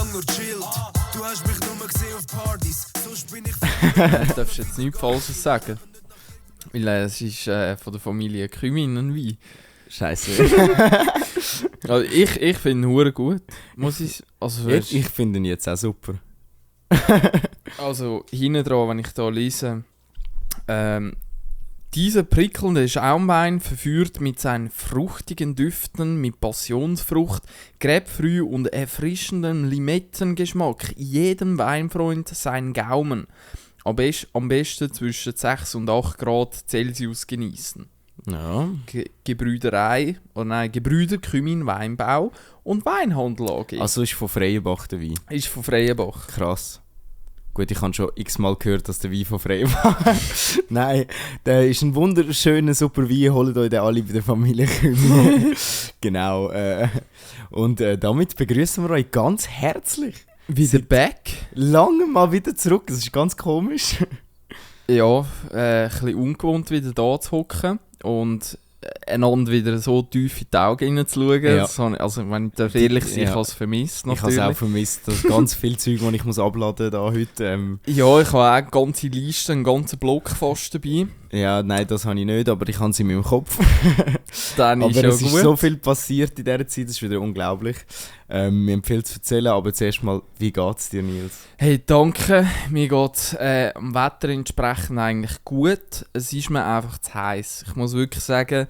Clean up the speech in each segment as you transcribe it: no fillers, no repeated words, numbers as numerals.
lang nur chillt. Du hast mich nur gesehen auf Partys, sonst bin ich... Du darfst jetzt nichts Falsches sagen. Weil es ist von der Familie Kümin ein Wein. Scheiße. Also ich finde ihn hure gut. Muss ich... Also, Ich finde ihn jetzt auch super. also hinten dran, wenn ich da lese... Dieser prickelnde Schaumwein verführt mit seinen fruchtigen Düften, mit Passionsfrucht, Grapefruit und erfrischendem Limettengeschmack jedem Weinfreund seinen Gaumen. Am besten zwischen 6 und 8 Grad Celsius genießen. Ja. Gebrüder Kümin Weinbau und Weinhandel AG. Also ist von Freienbach der Wein. Ist von Freienbach. Krass. Gut, ich habe schon x-mal gehört, dass der Wein von Freienbach... Nein, der ist ein wunderschöner, super Wein. Holt euch den alle bei der Familie Kümin. Genau. Und damit begrüßen wir euch ganz herzlich. Wieder back. Lange mal wieder zurück. Das ist ganz komisch. Ja, ein bisschen ungewohnt wieder da zu hocken und einander wieder so tief in die Augen hineinzuschauen. Ja. Also wenn ich ehrlich sein, ich habe es vermisst natürlich. natürlich. Ich habe es auch vermisst. Das ganz viel Zeug, das ich muss abladen da heute. Ja, ich habe auch eine ganze Liste, einen ganzen Block fast dabei. Ja, nein, das habe ich nicht, aber ich habe es in meinem Kopf. Dann aber ist ja es gut. ist so viel passiert in dieser Zeit, das ist wieder unglaublich. Mir empfiehlt zu erzählen, aber zuerst mal, wie geht es dir, Nils? Hey, danke. Mir geht es am Wetter entsprechend eigentlich gut. Es ist mir einfach zu heiß. Ich muss wirklich sagen,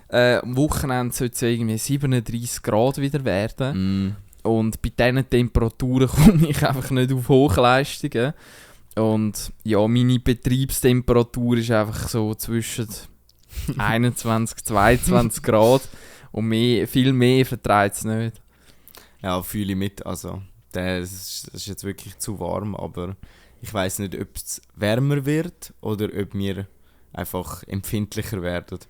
am Wochenende sollte es irgendwie 37 Grad wieder werden. Und bei diesen Temperaturen komme ich einfach nicht auf Hochleistungen. Und ja, meine Betriebstemperatur ist einfach so zwischen 21 und 22 Grad. Und viel mehr verträgt es nicht. Ja, fühle ich mit. Also, das ist jetzt wirklich zu warm, aber ich weiss nicht, ob es wärmer wird oder ob wir einfach empfindlicher werden.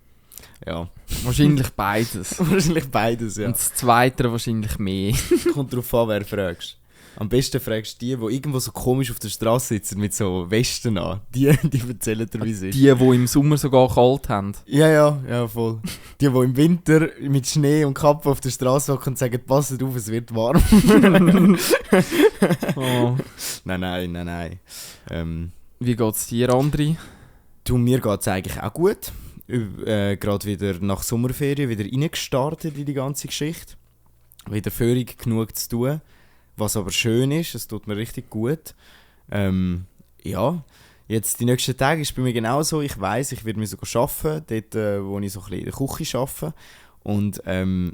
Ja. Wahrscheinlich beides. Wahrscheinlich beides, ja. Und das Zweite wahrscheinlich mehr. Kommt drauf an, wer fragst. Am besten fragst du die irgendwo so komisch auf der Straße sitzen mit so Westen an. Die erzählen dir, wie es ist. Die im Sommer sogar kalt haben. Ja, voll. Die im Winter mit Schnee und Kappe auf der Straße hocken und sagen, passt auf, es wird warm. Oh. Nein. Wie geht es dir, André? Mir geht es eigentlich auch gut. Gerade wieder nach Sommerferien wieder reingestartet in die ganze Geschichte. Wieder völlig genug zu tun. Was aber schön ist, es tut mir richtig gut. Ja, jetzt die nächsten Tage ist bei mir genauso. Ich weiss, ich werde sogar arbeiten, dort wo ich so ein bisschen in der Küche arbeite. Und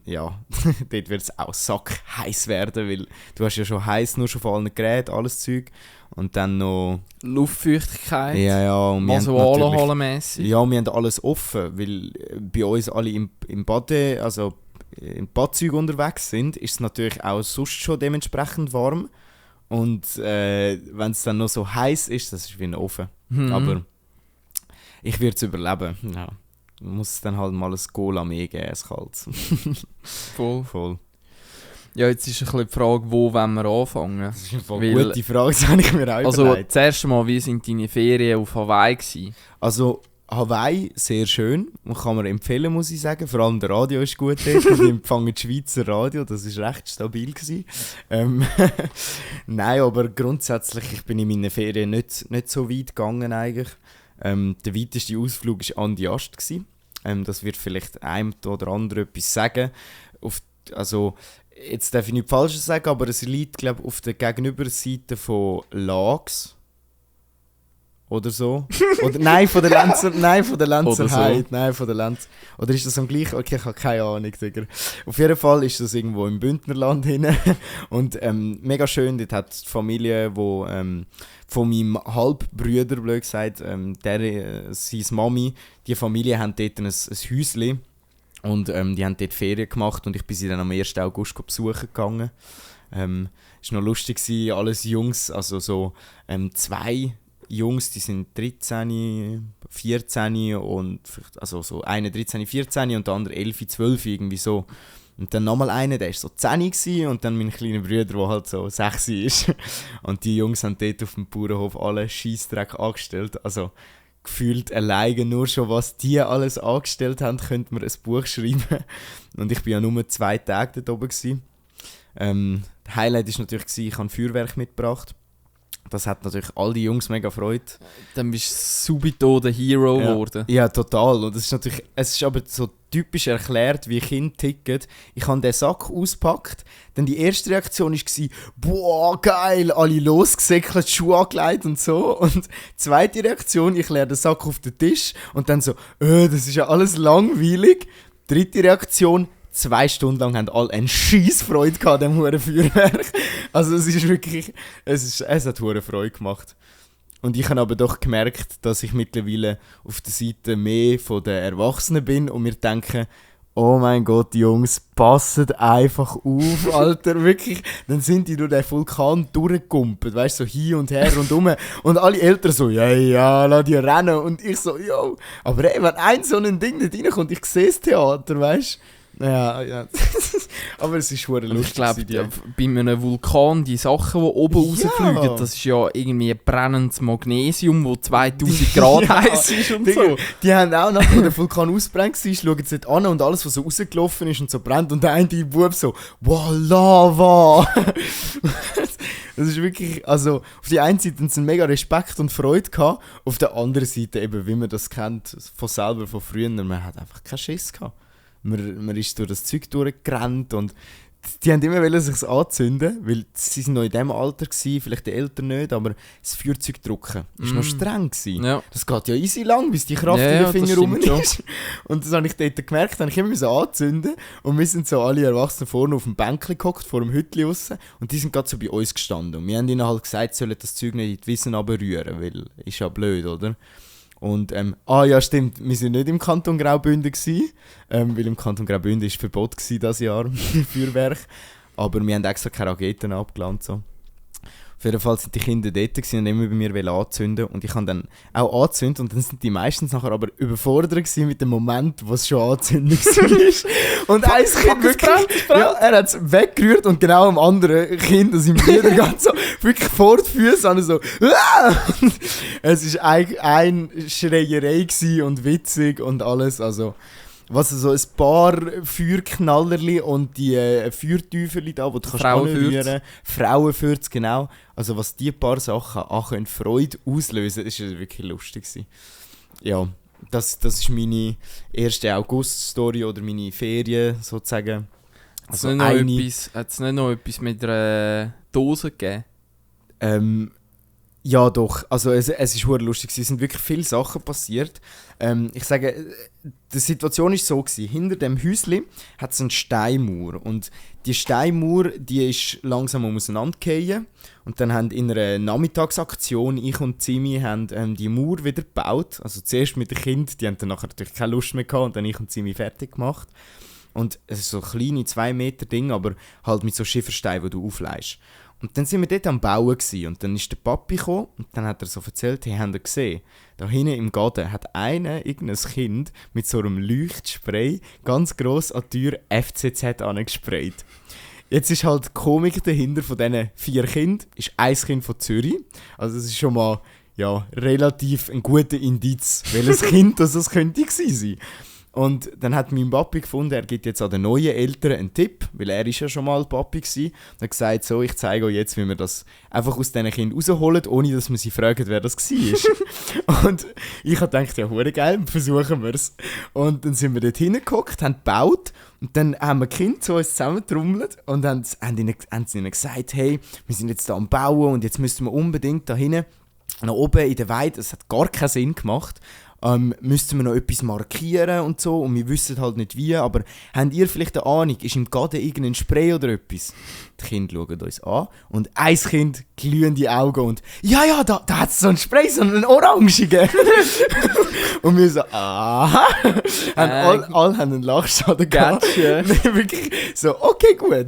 ja, dort wird es auch sackheiß werden, weil du hast ja schon heiß, nur schon von allen Geräten, alles Zeug. Und dann noch... Luftfeuchtigkeit. Ja. Und wir Manualenhallenmässig. Ja, wir haben alles offen, weil bei uns alle im Bade, also im Badzeug unterwegs sind, ist es natürlich auch sonst schon dementsprechend warm. Und wenn es dann noch so heiß ist, das ist wie ein Ofen. Aber ich werde es überleben. Ja. Man muss dann halt mal ein Cola mehr geben, es kalt. Voll. Ja, jetzt ist ein bisschen die Frage, wo wollen wir anfangen? Das ist eine gute Frage, das habe ich mir auch also, überlegt. das erste Mal, wie waren deine Ferien auf Hawaii gewesen? Also, Hawaii, sehr schön. Man kann mir empfehlen, muss ich sagen. Vor allem der Radio ist gut dort. Wir empfangen das Schweizer Radio, das war recht stabil gewesen. Nein, aber grundsätzlich, ich bin in meinen Ferien nicht so weit gegangen eigentlich. Der weiteste Ausflug war an die Ast gewesen. Das wird vielleicht einem oder anderen etwas sagen. Also, jetzt darf ich nichts Falsches sagen, aber es liegt, glaube ich, auf der Gegenüberseite von Lags. Oder so. Oder, nein, von der Lenzer Heide. Nein, von der Lenzer. Oder ist das am gleichen? Okay, ich habe keine Ahnung, Digga. Auf jeden Fall ist das irgendwo im Bündnerland hin. Und mega schön, dort hat die Familie, wo von meinem Halbbruder, blöd gesagt, seine Mami, die Familie haben dort ein Häuschen. Und die haben dort Ferien gemacht und ich bin sie dann am 1. August besuchen gegangen. Es war noch lustig, alles Jungs, also so 2 Jungs, die sind 13, 14 und also so einer 13, 14 und der andere 11, 12 irgendwie so. Und dann nochmal einer, der war so 10 gewesen, und dann mein kleiner Bruder, der halt so 6 ist. Und die Jungs haben dort auf dem Bauernhof alle Scheissdreck angestellt. Also gefühlt alleine nur schon, was die alles angestellt haben, könnte man ein Buch schreiben. Und ich war ja nur 2 Tage dort oben gewesen. Der Highlight war natürlich, ich habe Feuerwerk mitgebracht. Das hat natürlich all die Jungs mega Freude. Dann bist du subito der Hero geworden. Ja, total. Und es ist aber so typisch erklärt, wie Kinder ticken. Ich habe den Sack ausgepackt, dann die erste Reaktion war, boah, geil, alle losgesäckelt, Schuhe angelegt und so. Und die zweite Reaktion, ich leere den Sack auf den Tisch und dann so, das ist ja alles langweilig. Dritte Reaktion, 2 Stunden lang haben alle eine Scheissfreude gehabt an diesem Feuerwerk. Also es ist wirklich, es hat hure Freude gemacht. Und ich habe aber doch gemerkt, dass ich mittlerweile auf der Seite mehr von den Erwachsenen bin und mir denke, oh mein Gott, Jungs, passet einfach auf, Alter, wirklich. Dann sind die durch den Vulkan durchgekumpelt, weißt du, so hin und her und um. Und alle Eltern so, ja, lass die rennen. Und ich so, yo. Aber ey, wenn ein so ein Ding nicht reinkommt, ich sehe das Theater, weißt du. Ja. Aber es ist schon lustig. Ich glaube, bei einem Vulkan, die Sachen, die oben rausfliegen, das ist ja irgendwie brennendes Magnesium, das 2000 Grad heiß ist und so. Die haben auch, nachdem der Vulkan ausbrennt war, schauen sie dort an und alles, was so rausgelaufen ist und so brennt. Und der eine Bub so, wow, Lava! Das ist wirklich, also auf der einen Seite haben sie mega Respekt und Freude gehabt, auf der anderen Seite eben, wie man das kennt, von selber, von früher, man hat einfach keinen Schiss gehabt. Man ist durch das Zeug durchgerannt und die haben immer wollen sich anzünden, weil sie sind noch in diesem Alter gewesen, vielleicht die Eltern nicht, aber das Feuerzeug drucken war noch streng gewesen. Ja. Das geht ja easy lang, bis die Kraft in den Finger rum ist. Und das habe ich dort gemerkt, habe ich immer anzünden und wir sind so alle Erwachsenen vorne auf dem Bänkchen gehockt, vor dem Hütchen raus und die sind gerade so bei uns gestanden und wir haben ihnen halt gesagt, sie sollen das Zeug nicht in die Wissen runterrühren, weil ist ja blöd, oder? Und, ja stimmt, wir waren nicht im Kanton Graubünden gewesen, weil im Kanton Graubünden war Verbot dieses Jahr, Feuerwerk. Aber wir haben extra keine Raketen abgeladen. So. Auf jeden Fall sind die Kinder dort und immer bei mir anzünden. Und ich habe dann auch angezündet und dann sind die meistens nachher aber überfordert mit dem Moment, wo es schon angezündet war. Und ein Kind wirklich, ja, er hat es weggerührt und genau am anderen Kind, das im Bruder ganz so wirklich vor die Füße an so es war eine Schreierei und witzig und alles, also was so ein paar Feuerknallerli und die Feuerteufelli da, die du kannst anrühren. Frauenfürz, genau. Also was die paar Sachen auch können Freude auslösen, ist wirklich lustig gewesen. Ja, das ist meine erste August-Story oder meine Ferien sozusagen. Also hat es nicht noch etwas mit einer Dose gegeben? Ja doch, also es ist sehr lustig, es sind wirklich viele Sachen passiert. Ich sage, die Situation war so gewesen. Hinter dem Häuschen hat es eine Steinmauer und die Steinmauer, die ist langsam auseinandergefallen und dann haben in einer Nachmittagsaktion ich und Zimi haben die Mauer wieder gebaut, also zuerst mit den Kindern, die haben dann nachher natürlich keine Lust mehr gehabt und dann ich und Zimi fertig gemacht. Und es ist so kleine 2 Meter Ding, aber halt mit so Schiefersteinen, die du aufleihst. Und dann sind wir dort am Bauen gewesen. Und dann ist der Papi gekommen und dann hat er so erzählt, hey, habt ihr gesehen, da hinten im Garten hat irgendein Kind mit so einem Leuchtspray ganz gross an die Tür FCZ angesprayt. Jetzt ist halt die Komik dahinter von diesen 4 Kindern, ist ein Kind von Zürich. Also es ist schon mal ja, relativ ein guter Indiz, welches Kind das könnte gewesen sein. Und dann hat mein Papi gefunden, er gibt jetzt an den neuen Eltern einen Tipp, weil er ist ja schon mal Papi gewesen. Er hat gesagt, so, ich zeige euch jetzt, wie wir das einfach aus diesen Kindern rausholen, ohne dass man sie fragt, wer das war. Und ich habe gedacht, ja, hure geil, versuchen wir es. Und dann sind wir dort hingeguckt, haben gebaut und dann haben wir die Kinder zu uns zusammengetrommelt und haben ihnen gesagt, hey, wir sind jetzt da am Bauen und jetzt müssten wir unbedingt da hinten, nach oben in der Weide, das hat gar keinen Sinn gemacht, müssten wir noch etwas markieren und so und wir wissen halt nicht wie, aber habt ihr vielleicht eine Ahnung, ist im Garten irgendein Spray oder etwas? Die Kinder schauen uns an und ein Kind glühende Augen und ja, da hat es so ein Spray, so einen orangigen. Und wir so, aha. Alle haben einen Lachschaden gehabt. Wirklich so, okay, gut.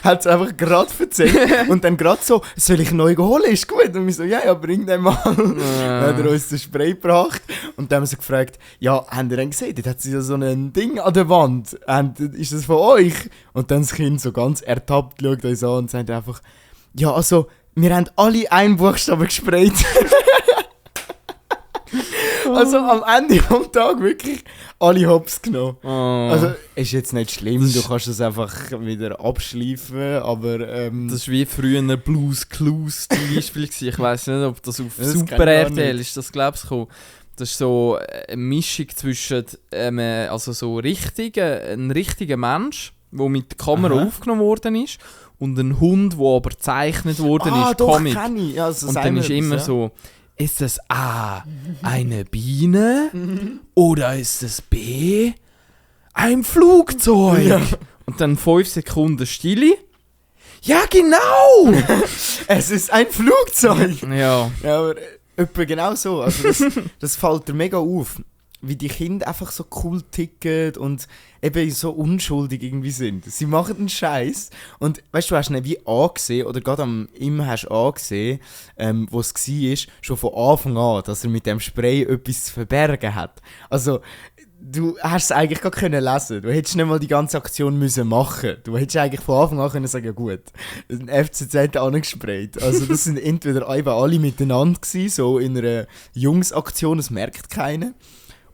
Hat es einfach gerade erzählt und dann gerade so, soll ich neu holen, ist gut. Und wir so, ja, bring den mal. Dann hat er uns den Spray gebracht und dann haben wir so gefragt, ja, habt ihr denn gesehen, dort hat sie ja so ein Ding an der Wand. Ist das von euch? Und dann das Kind so ganz ertappt schaut uns an und sagt einfach, ja, also, wir haben alle einen Buchstaben gesprayt. Also am Ende vom Tag wirklich alle hops genommen. Also ist jetzt nicht schlimm, du kannst es einfach wieder abschleifen, aber... Das war wie früher Blues Clues zum Beispiel. Ich weiss nicht, ob das auf Das Super kenn ich auch RTL nicht. ist, das glaube ich gekommen. Das ist so eine Mischung zwischen also so ein richtiger Mensch, der mit der Kamera Aha. aufgenommen worden ist, und ein Hund, der aber gezeichnet worden ist, doch, Comic. kenn ich. Ja, also Und sag dann mir ist etwas, immer ja. so, ist es A, eine Biene oder ist es B, ein Flugzeug? Ja. Und dann 5 Sekunden Stille. Ja, genau! Es ist ein Flugzeug! Ja. Ja, aber etwa genau so. Also das fällt dir mega auf, wie die Kinder einfach so cool ticken und eben so unschuldig irgendwie sind. Sie machen einen Scheiß und weißt du, hast ihn wie angesehen, oder gerade am Im hast du angesehen, wo es war, schon von Anfang an, dass er mit dem Spray etwas zu verbergen hat. Also, du hast es eigentlich gar können lesen. Du hättest nicht mal die ganze Aktion müssen machen. Du hättest eigentlich von Anfang an können sagen, ja gut, ein FCZ hat angesprayt. Also das sind entweder eben alle miteinander gewesen, so in einer Jungsaktion, das merkt keiner.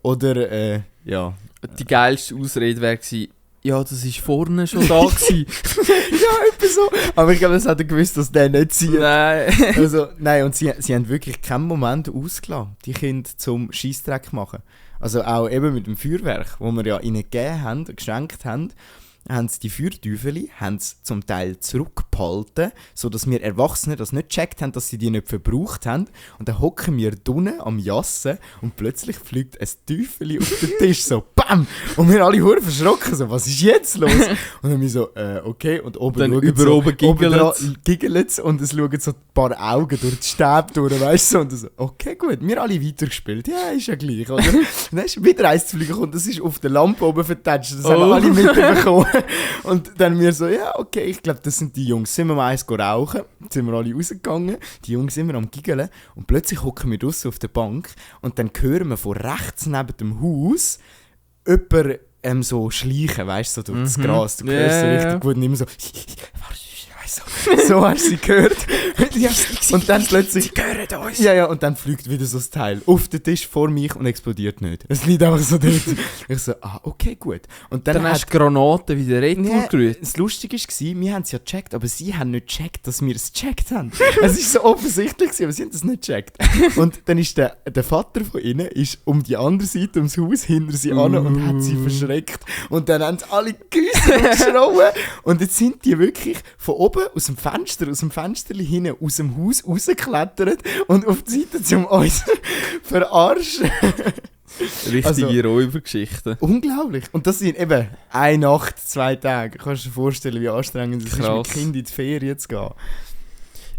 Oder, ja. Die geilste Ausrede wäre gewesen, ja, das war vorne schon da gewesen. Ja, etwa so. Aber ich glaube, das hat er gewusst, dass der nicht zieht. Nein. Also, nein, und sie haben wirklich keinen Moment ausgelassen, die Kinder zum Scheissdreck machen. Also auch eben mit dem Feuerwerk, wo wir ja ihnen gegeben haben, geschenkt haben sie die Feuerteufel zum Teil zurückgehalten, sodass wir Erwachsene das nicht gecheckt haben, dass sie die nicht verbraucht haben. Und dann hocken wir drinnen am Jassen und plötzlich fliegt ein Teufel auf den Tisch, so BAM! Und wir alle hure verschrocken, so, was ist jetzt los? Und dann wir so, okay, und oben Dann schauen über so, oben giggelt's und es schauen so ein paar Augen durch die Stäbe durch, weißt du? Und so, okay, gut, wir alle weitergespielt. Ja, ist ja gleich, oder? Und dann ist wieder eins zu fliegen und das ist auf der Lampe oben vertatscht. Das haben alle mitbekommen. Und dann wir so, ja, okay, ich glaube, das sind die Jungs. Sind wir mal eins rauchen, sind wir alle rausgegangen, die Jungs sind wir am Giggeln und plötzlich hocken wir draussen auf der Bank und dann hören wir von rechts neben dem Haus jemanden so schleichen, weißt du, so durch das Gras. Du hörst so richtig gut und immer so, so hast du sie gehört. Ja. Und dann plötzlich... Sie hören uns. Ja, und dann fliegt wieder so das Teil auf den Tisch vor mich und explodiert nicht. Es liegt einfach so dort. Ich so, okay, gut. Und Dann hast du Granaten wieder retour gerührt. das Lustige war, wir haben es ja gecheckt, aber sie haben nicht gecheckt, dass wir es gecheckt haben. Es war so offensichtlich, aber sie haben es nicht gecheckt. Und dann ist der Vater von ihnen ist um die andere Seite ums Haus hinter sie an und hat sie verschreckt. Und dann haben sie alle Güsse und geschrauen. Und jetzt sind die wirklich von oben aus dem Fenster hinten, aus dem Haus rausgeklettert und auf die Seite zum uns verarschen. Richtige Also- Räubergeschichten. Unglaublich. Und das sind eben 1 Nacht, 2 Tage. Kannst du dir vorstellen, wie anstrengend es ist, Krass. mit Kindern in die Ferien zu gehen.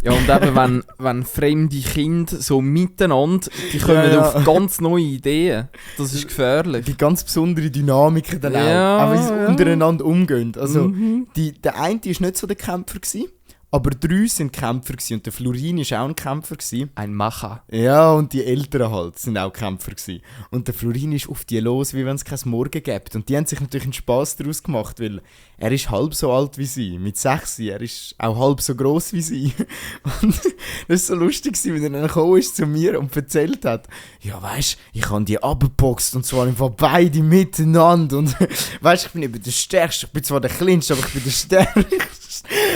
Ja, und eben, wenn fremde Kinder so miteinander, die kommen Ja, ja. auf ganz neue Ideen. Das ist gefährlich. Die ganz besondere Dynamiken dann Ja, auch. Auch wie sie ja. untereinander umgehen. Also, Mhm. der eine war nicht so der Kämpfer gewesen, aber 3 sind Kämpfer gewesen. Und der Florin war auch ein Kämpfer gewesen. Ein Macher. Ja, und die Eltern halt sind auch Kämpfer gewesen. Und der Florin ist auf die los, wie wenn es kein Morgen gibt. Und die haben sich natürlich einen Spass daraus gemacht, weil er ist halb so alt wie sie. Mit 6, er ist auch halb so gross wie sie. Und das war so lustig, wenn er dann gekommen ist zu mir und erzählt hat, ja weisst, ich habe die abgeboxt und zwar einfach beide miteinander. Und weisst, ich bin eben der Stärkste. Ich bin zwar der Kleinste, aber ich bin der Stärkste.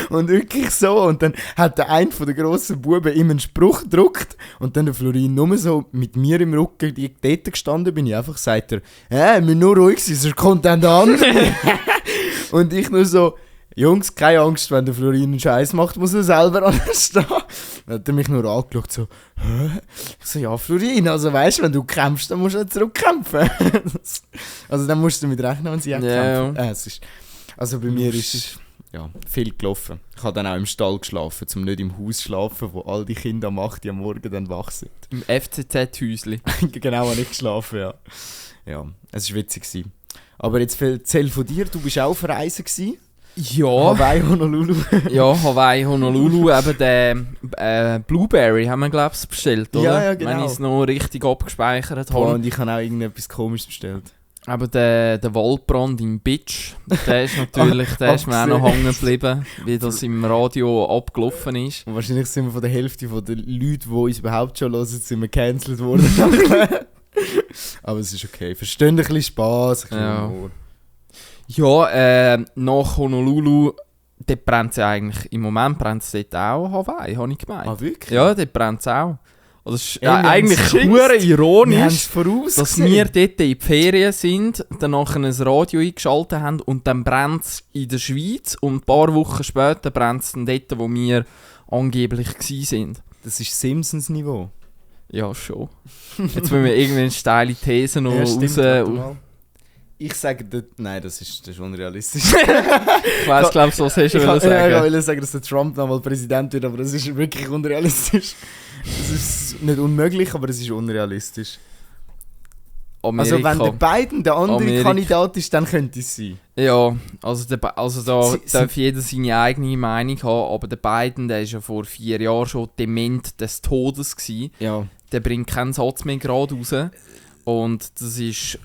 Und wirklich so. Und dann hat der eine von den grossen Buben ihm einen Spruch gedruckt. Und dann der Florin nur so mit mir im Rücken dort gestanden bin. Ich einfach sagt er, wir müssen nur ruhig sein, sonst kommt dann der andere. Und ich nur so, Jungs, keine Angst, wenn der Florin einen Scheiß macht, muss er selber anstehen. Dann hat er mich nur angeschaut, so, hä? Ich so, ja, Florin, also weißt du, wenn du kämpfst, dann musst du auch zurückkämpfen. Also dann musst du damit rechnen, wenn sie auch Ja. kämpfen. Es ist, also bei mir ist ja, viel gelaufen. Ich habe dann auch im Stall geschlafen, um nicht im Haus zu schlafen, wo all die Kinder am 8 Uhr am Morgen dann wach sind. Im FCZ-Häusli. Genau, habe ich geschlafen, ja. Ja, es war witzig gewesen. Aber jetzt erzähl von dir, du bist auch auf Reisen gewesen. Ja. Hawaii, Honolulu. Ja, Hawaii, Honolulu, eben den Blueberry haben wir, glaube ich, bestellt, oder? Ja, ja, genau. Wenn ich es noch richtig abgespeichert Boah, habe. und ich habe auch irgendetwas Komisches bestellt. Aber der Waldbrand im Bitch, der ist natürlich, der ist mir auch noch hängen geblieben, wie das im Radio abgelaufen ist. Und wahrscheinlich sind wir von der Hälfte der Leute, die uns überhaupt schon hören, sind wir gecancelt worden. Aber es ist okay. Versteht ein bisschen Spass, ein bisschen Ja. Humor. Ja, nach Honolulu, dort brennt es ja eigentlich, im Moment brennt es dort auch Hawaii, habe ich gemeint. Ah, wirklich? Ja, dort brennt es auch. Also es ist Ja, wir eigentlich haben's geschickt. hure Wir haben es ironisch, vorausgesehen. dass wir dort in die Ferien sind, dann nachher ein Radio eingeschaltet haben und dann brennt es in der Schweiz und ein paar Wochen später brennt es dann dort, wo wir angeblich waren. Das ist Simpsons-Niveau. Ja, schon. Jetzt müssen wir irgendwie steile Thesen noch raus... warte mal. Ich sage, nein, das ist unrealistisch. Ich weiss, glaube ich, was hast du sagen. Ich wollte sagen, dass der Trump nochmal Präsident wird, aber das ist wirklich unrealistisch. Das ist nicht unmöglich, aber es ist unrealistisch. Amerika. Also wenn der Biden der andere Amerika. Kandidat ist, dann könnte es sein. Ja, also da Sie- darf jeder seine eigene Meinung haben, aber der Biden, der war ja vor 4 Jahren schon dement des Todes gewesen. Ja. Der bringt keinen Satz mehr gerade raus. Und das ist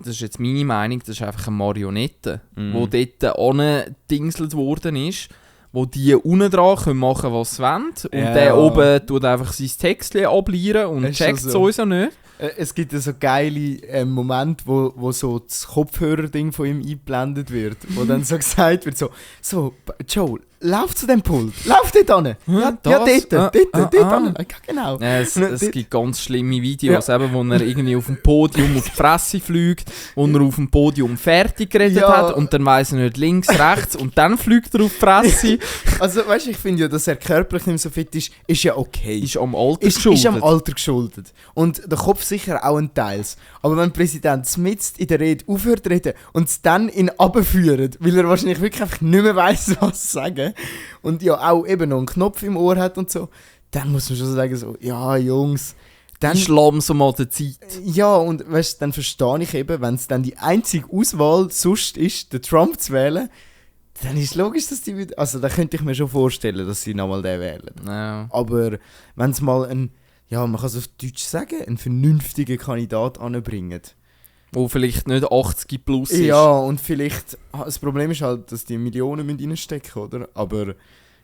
jetzt meine Meinung, das ist einfach eine Marionette, wo dort angedingselt worden ist, wo die unten dran machen können, was sie wollen. Und Ja. der oben tut einfach sein Textchen ablieren und Ist checkt schon es so. sowieso nicht. Es gibt ja so geile Momente, wo so das Kopfhörer-Ding von ihm eingeblendet wird, wo dann so gesagt wird, so Joel, lauf zu dem Pult, lauf dort hin. Ja, das? dort hin. Ja, genau. Ja, es gibt ganz schlimme Videos, eben, wo er irgendwie auf dem Podium auf die Fresse fliegt, wo er auf dem Podium fertig geredet Ja. hat und dann weiss er nicht links, rechts und dann fliegt er auf die Fresse. Also weißt du, ich finde ja, dass er körperlich nicht mehr so fit ist ja okay. Ist am Alter Ist am Alter geschuldet. Und der Kopf sicher auch ein Teils. Aber wenn der Präsident mitten in der Rede aufhört zu reden und es dann ihn runterführt, weil er wahrscheinlich wirklich einfach nicht mehr weiss, was sagen, und ja auch eben noch einen Knopf im Ohr hat und so, dann muss man schon sagen, so, ja Jungs, dann... Ist langsam an der Zeit. Ja, und weißt, dann verstehe ich eben, wenn es dann die einzige Auswahl sonst ist, den Trump zu wählen, dann ist logisch, dass die wieder... Also da könnte ich mir schon vorstellen, dass sie nochmal den wählen. Ja. Aber wenn es mal ein, ja, man kann es auf Deutsch sagen, einen vernünftigen Kandidat anbringen. Wo vielleicht nicht 80 plus ist. Ja, und vielleicht, das Problem ist halt, dass die Millionen reinstecken, oder? Aber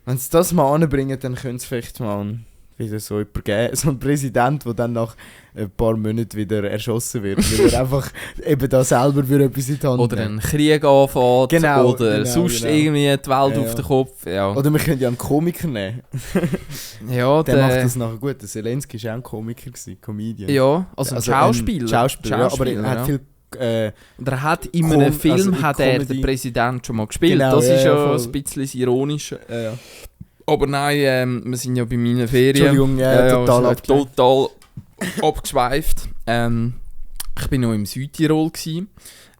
wenn sie das mal anbringen, dann könnte es vielleicht mal wieder so jemanden geben, so einen Präsident, der dann nach ein paar Monaten wieder erschossen wird, weil er einfach eben da selber für etwas in die Hand Oder nimmt. einen Krieg anfängt. Genau, oder genau, sonst genau. irgendwie die Welt Ja, auf ja. den Kopf. Ja, Oder wir können ja einen Komiker nehmen. ja Der macht das nachher gut. Der Zelensky war auch ein Komiker, Comedian. Ja, also ein Schauspieler. Schauspieler, ja, aber er hat ja. viel... Und er hat in einem Film also in hat er Comedy- den Präsident schon mal gespielt. Genau, das ja, ist ja, ja voll. ein bisschen das Ironische. ja. Aber nein, wir sind ja bei meinen Ferien. Entschuldigung, total ist total abgeschweift. Ich war noch im Südtirol gsi,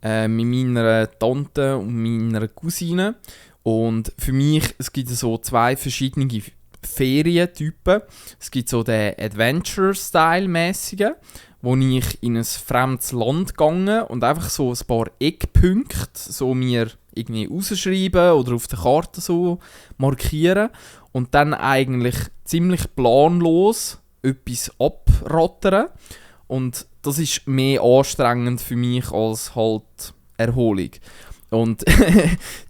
mit meiner Tante und meiner Cousine. Und für mich, es gibt so 2 verschiedene Ferientypen. Es gibt so den Adventure-Style-mäßigen, wo ich in ein fremdes Land gegangen und einfach so ein paar Eckpunkte so mir irgendwie rausschreiben oder auf der Karte so markieren und dann eigentlich ziemlich planlos etwas abrottern. Und das ist mehr anstrengend für mich als halt Erholung. Und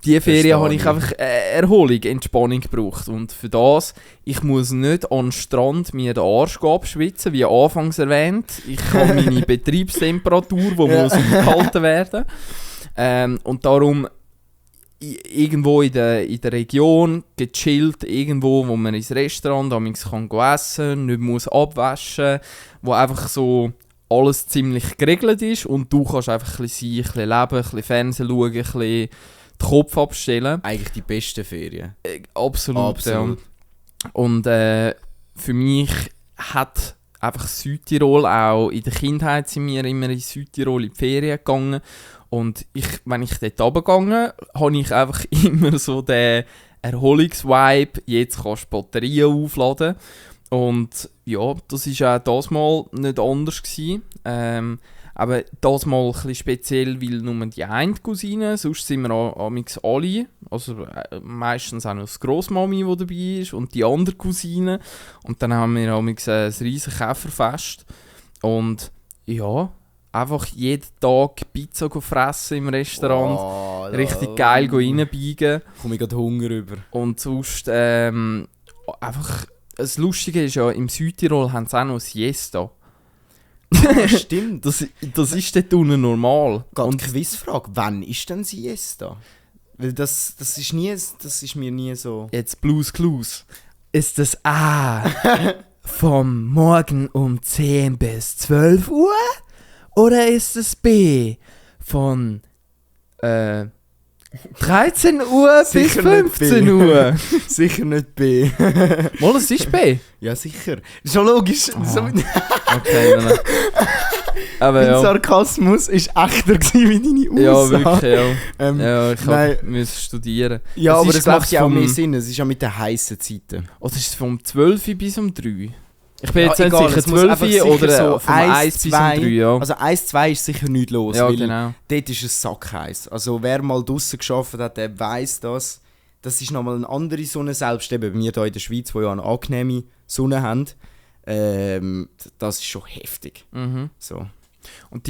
diese Ferien habe ich einfach Erholung, Entspannung gebraucht. Und für das, ich muss nicht an den Strand mir den Arsch abschwitzen, wie anfangs erwähnt. Ich habe meine Betriebstemperatur, die muss gehalten werden. Und darum irgendwo in der Region, gechillt, irgendwo, wo man ins Restaurant kann essen, nicht muss abwaschen, wo einfach so alles ziemlich geregelt ist und du kannst einfach ein bisschen sein, ein bisschen leben, ein bisschen Fernsehen schauen, ein bisschen den Kopf abstellen. Eigentlich die besten Ferien. Absolut. Absolut. Ja. Und für mich hat einfach Südtirol auch, in der Kindheit sind wir immer in Südtirol in die Ferien gegangen und wenn ich dort runtergegangen habe ich einfach immer so den Erholungsvibe, jetzt kannst du Batterien aufladen. Und ja, das war auch das Mal nicht anders gewesen. Aber das Mal ein bisschen speziell, weil nur die eine Cousine, sonst sind wir amigs alle, also meistens auch noch das Grossmami, die dabei ist, und die andere Cousine. Und dann haben wir amigs ein riesiges Käferfest. Und ja, einfach jeden Tag Pizza fressen im Restaurant. Oh, Richtig geil reinbiegen. Komme ich gerade Hunger über. Und sonst einfach... Das Lustige ist ja, im Südtirol haben sie auch noch Siesta. Ja, stimmt. Das ist dort unten normal. Und Quizfrage, wann ist denn Siesta? Weil das ist mir nie so... Jetzt Blues Clues. Ist das A vom Morgen um 10 bis 12 Uhr? Oder ist es B von 13 Uhr bis 15 Uhr? Sicher nicht B. Mal, es ist B. Ja, sicher. Schon logisch. So mit Okay, dann. Aber mein ja. Sarkasmus war echter wie deine Ja, Aussage. wirklich, ja. Ja, ich nein. musste studieren. Ja, Es aber ist, das glaub macht ich, ja auch vom- mehr Sinn. Es ist ja mit den heissen Zeiten. Oder ist es vom 12 bis um 3? Ich bin Ja, jetzt nicht egal, sicher, es muss 12 einfach sicher oder so vom 1 bis um 3, ja. Also 1, 2 ist sicher nicht los, Ja, weil genau. dort ist es sackheiß. Also wer mal draussen gearbeitet hat, der weiss das. Das ist nochmal eine andere Sonne, selbst eben wir hier in der Schweiz, die ja eine angenehme Sonne haben. Das ist schon heftig. Mhm. So. Und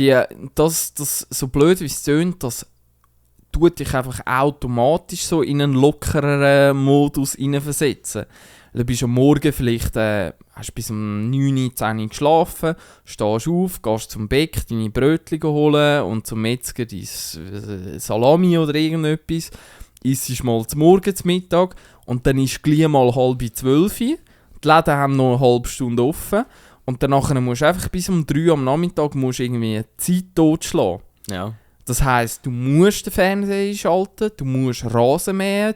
das so blöd wie es tönt, das tut dich einfach automatisch so in einen lockereren Modus hineinversetzen. Du bist am Morgen vielleicht, hast bis um 9, 10 Uhr geschlafen, stehst auf, gehst zum Bäck, deine Brötchen holen und zum Metzger dein Salami oder irgendetwas, isst mal zum Morgen, zum Mittag und dann ist gleich mal 11:30. Die Läden haben noch eine halbe Stunde offen und danach musst du einfach bis um 3 Uhr am Nachmittag musst irgendwie die Zeit totschlagen. Ja. Das heisst, du musst den Fernseher einschalten, du musst Rasen mähen,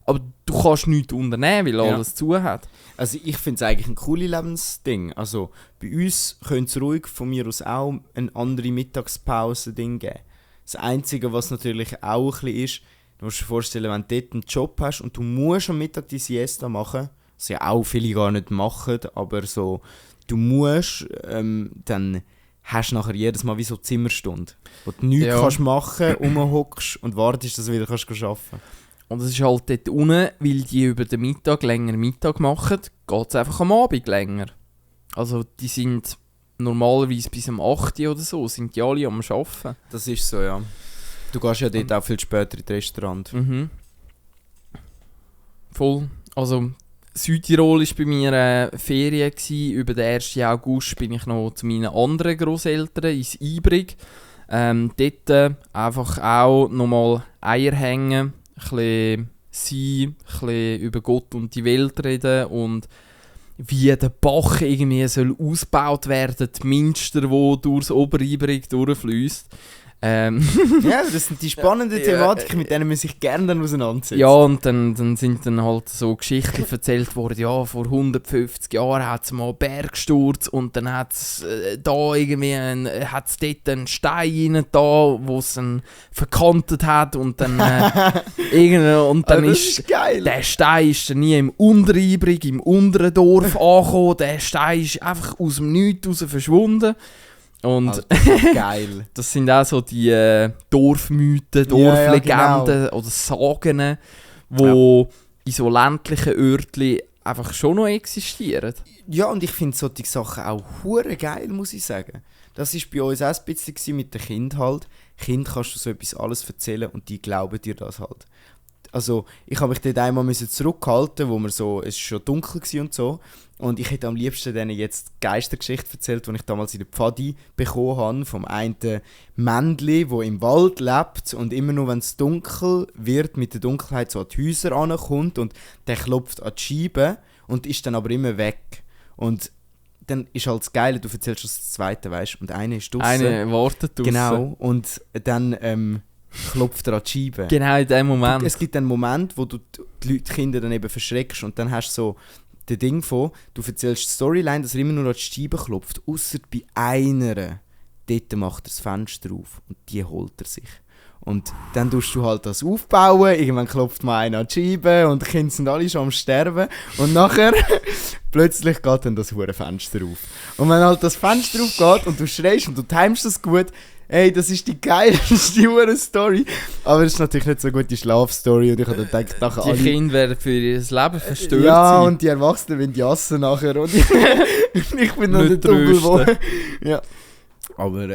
aber du kannst nichts unternehmen, weil Ja. alles zu hat. Also ich finde es eigentlich ein cooles Lebensding. Also bei uns könnte es ruhig von mir aus auch eine andere Mittagspause-Ding geben. Das Einzige, was natürlich auch ein bisschen ist, du musst dir vorstellen, wenn du dort einen Job hast und du musst am Mittag die Siesta machen, was ja auch viele gar nicht machen, aber so, du musst, dann hast du nachher jedes Mal wie so Zimmerstunde, wo du nichts Ja. kannst machen, rumhockst und wartest, dass du wieder kannst arbeiten. Und es ist halt dort unten, weil die über den Mittag länger Mittag machen, geht es einfach am Abend länger. Also die sind normalerweise bis um 8 Uhr oder so, sind die alle am Arbeiten. Das ist so, ja. Du gehst ja dort auch viel später in das Restaurant. Mhm. Voll. Also Südtirol war bei mir Ferien gewesen. Über den 1. August bin ich noch zu meinen anderen Grosseltern ins Ibrig. Dort einfach auch nochmal Eier hängen, ein bisschen sein, ein bisschen über Gott und die Welt reden und wie der Bach irgendwie soll ausgebaut werden, die Minster, die durchs Oberibrig durchfließt. Ja, das sind die spannenden Thematiken, mit denen man sich gerne dann auseinandersetzt. Ja, und dann sind dann halt so Geschichten erzählt worden, ja, vor 150 Jahren hat es mal einen Bergsturz und dann hat es da irgendwie hat's dort einen Stein rein da, wo es dann verkantet hat und dann und dann das ist geil. der Stein ist dann nie im Unteribrig, im unteren Dorf angekommen, der Stein ist einfach aus dem Nichts raus verschwunden. Und Alter, geil. das sind auch so die Dorfmythen, Ja, Dorflegenden oder Sagen, die in so ländlichen Örtchen einfach schon noch existieren. Ja, und ich finde solche Sachen auch hure geil, muss ich sagen. Das war bei uns auch ein bisschen mit den Kindern halt. Kind kannst du so etwas alles erzählen und die glauben dir das halt. Also, ich habe mich dort einmal zurückhalten, wo es war schon dunkel war und so. Und ich hätte am liebsten denen jetzt die Geistergeschichte erzählt, die ich damals in der Pfadi bekommen habe, vom einen Männli, wo im Wald lebt und immer nur, wenn es dunkel wird, mit der Dunkelheit so an die Häuser ankommt und der klopft an die Scheibe und ist dann aber immer weg. Und dann ist halt das Geile, du erzählst das zweite, weißt du, und einer ist draussen. Eine wartet draussen. Genau, und dann klopft er an die Scheibe. Genau in dem Moment. Es gibt einen Moment, wo du die Kinder dann eben verschreckst und dann hast du so das Ding von, du erzählst die Storyline, dass er immer nur an die Scheibe klopft, ausser bei einer, dort macht er das Fenster auf und die holt er sich. Und dann tust du halt das aufbauen, irgendwann klopft mal einer an die Scheibe und die Kinder sind alle schon am Sterben und nachher plötzlich geht dann das hure Fenster auf. Und wenn halt das Fenster aufgeht und du schreist und du timest das gut, ey, das ist die geilste hure Story. Aber es ist natürlich nicht so eine gute Schlafstory und ich habe dann gedacht, nachher Die alle... Kinder werden für ihr Leben verstört Ja, sein. und die Erwachsenen wollen jassen nachher und ich bin dann der Nicht Double, wo... trösten. Ja. Aber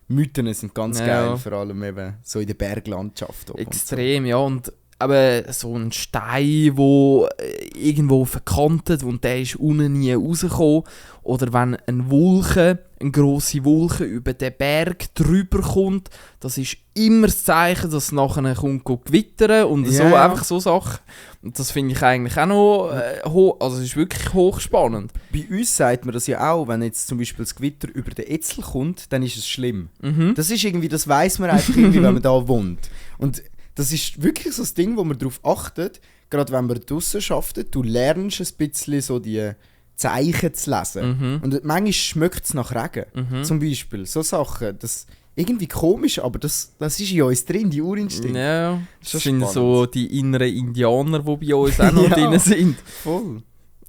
Mythen sind ganz Ja. geil, vor allem eben so in der Berglandschaft. auch und Extrem, ja. Und aber so ein Stein, der irgendwo verkantet und der ist unten nie rausgekommen. Oder wenn eine grosse Wolke über den Berg drüber kommt, das ist immer das Zeichen, dass es nachher kommt gewittern und so, Ja. einfach so Sachen. Und das finde ich eigentlich auch noch, also es ist wirklich hochspannend. Bei uns sagt man das ja auch, wenn jetzt zum Beispiel das Gewitter über den Etzel kommt, dann ist es schlimm. Mhm. Das ist irgendwie, das weiss man einfach irgendwie, wenn man da wohnt. Und das ist wirklich so das Ding, wo man darauf achtet, gerade wenn man draussen arbeitet, du lernst ein bisschen so die Zeichen zu lesen. Mhm. Und manchmal schmeckt es nach Regen. Mhm. Zum Beispiel. So Sachen. Das irgendwie komisch, aber das ist in uns drin, die Urinstinkt. Ja, Ist das schon sind spannend. so die inneren Indianer, die bei uns auch noch Ja. drin sind. Voll.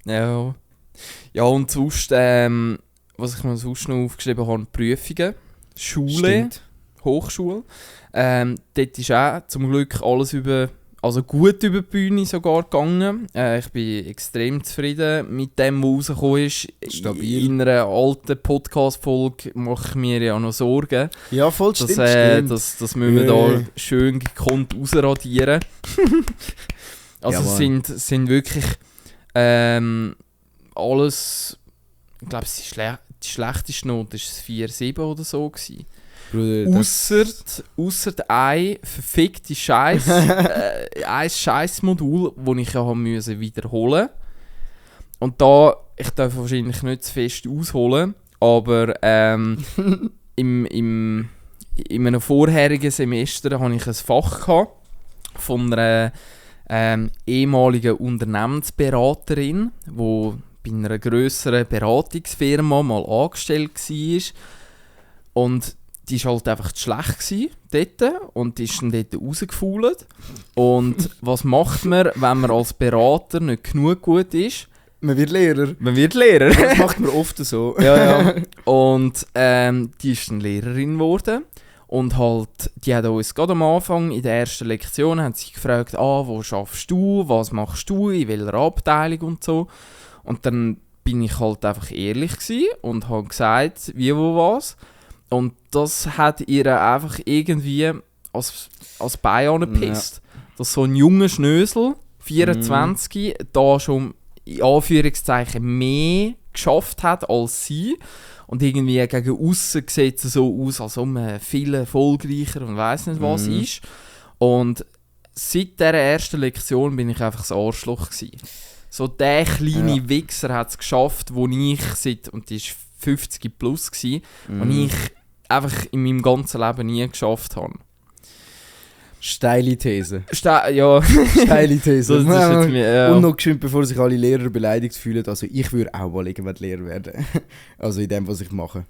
Ja. Ja, und sonst, was ich mir sonst noch aufgeschrieben habe, Prüfungen, Schule, Stimmt. Hochschule. Dort ist auch zum Glück alles gut über die Bühne sogar gegangen. Ich bin extrem zufrieden mit dem, was rausgekommen ist. Stabil. In einer alten Podcast-Folge mache ich mir ja noch Sorgen. Ja, voll, Das, stimmt. das müssen wir da schön gekonnt rausradieren. Also es Jawohl. sind wirklich alles, ich glaube, die schlechteste Note war 4,7 oder so gewesen. Bruder, Ausser ein verfickte ein Scheißmodul, das ich ja musste wiederholen. Und da, ich darf wahrscheinlich nicht zu fest ausholen, aber in einem vorherigen Semester hatte ich ein Fach gehabt von einer ehemaligen Unternehmensberaterin, die bei einer grösseren Beratungsfirma mal angestellt war. Und die war halt einfach zu schlecht gewesen, dort, und die ist dann dort rausgefault. Und was macht man, wenn man als Berater nicht genug gut ist? man wird Lehrer. Man wird Lehrer. Das macht man oft so. Ja. Und die ist dann Lehrerin geworden. Und halt, die hat uns gerade am Anfang in der ersten Lektion hat sie gefragt, wo schaffst du, was machst du, in welcher Abteilung und so. Und dann bin ich halt einfach ehrlich gewesen und habe gesagt, wie, wo, was. Und das hat ihr einfach irgendwie als Bein angepisst. Dass so ein junger Schnösel, 24, da schon in Anführungszeichen mehr geschafft hat als sie. Und irgendwie gegen aussen sieht es so aus, als ob man viel erfolgreicher und weiss nicht was ist. Und seit dieser ersten Lektion bin ich einfach das Arschloch gewesen. So der kleine Wichser hat es geschafft, wo ich und die war 50 plus, und ich einfach in meinem ganzen Leben nie geschafft habe. Steile These. Ja, Steile These. das ist jetzt mir, Und noch geschwind, bevor sich alle Lehrer beleidigt fühlen, also ich würde auch mal irgendwann Lehrer werden. Also in dem, was ich mache.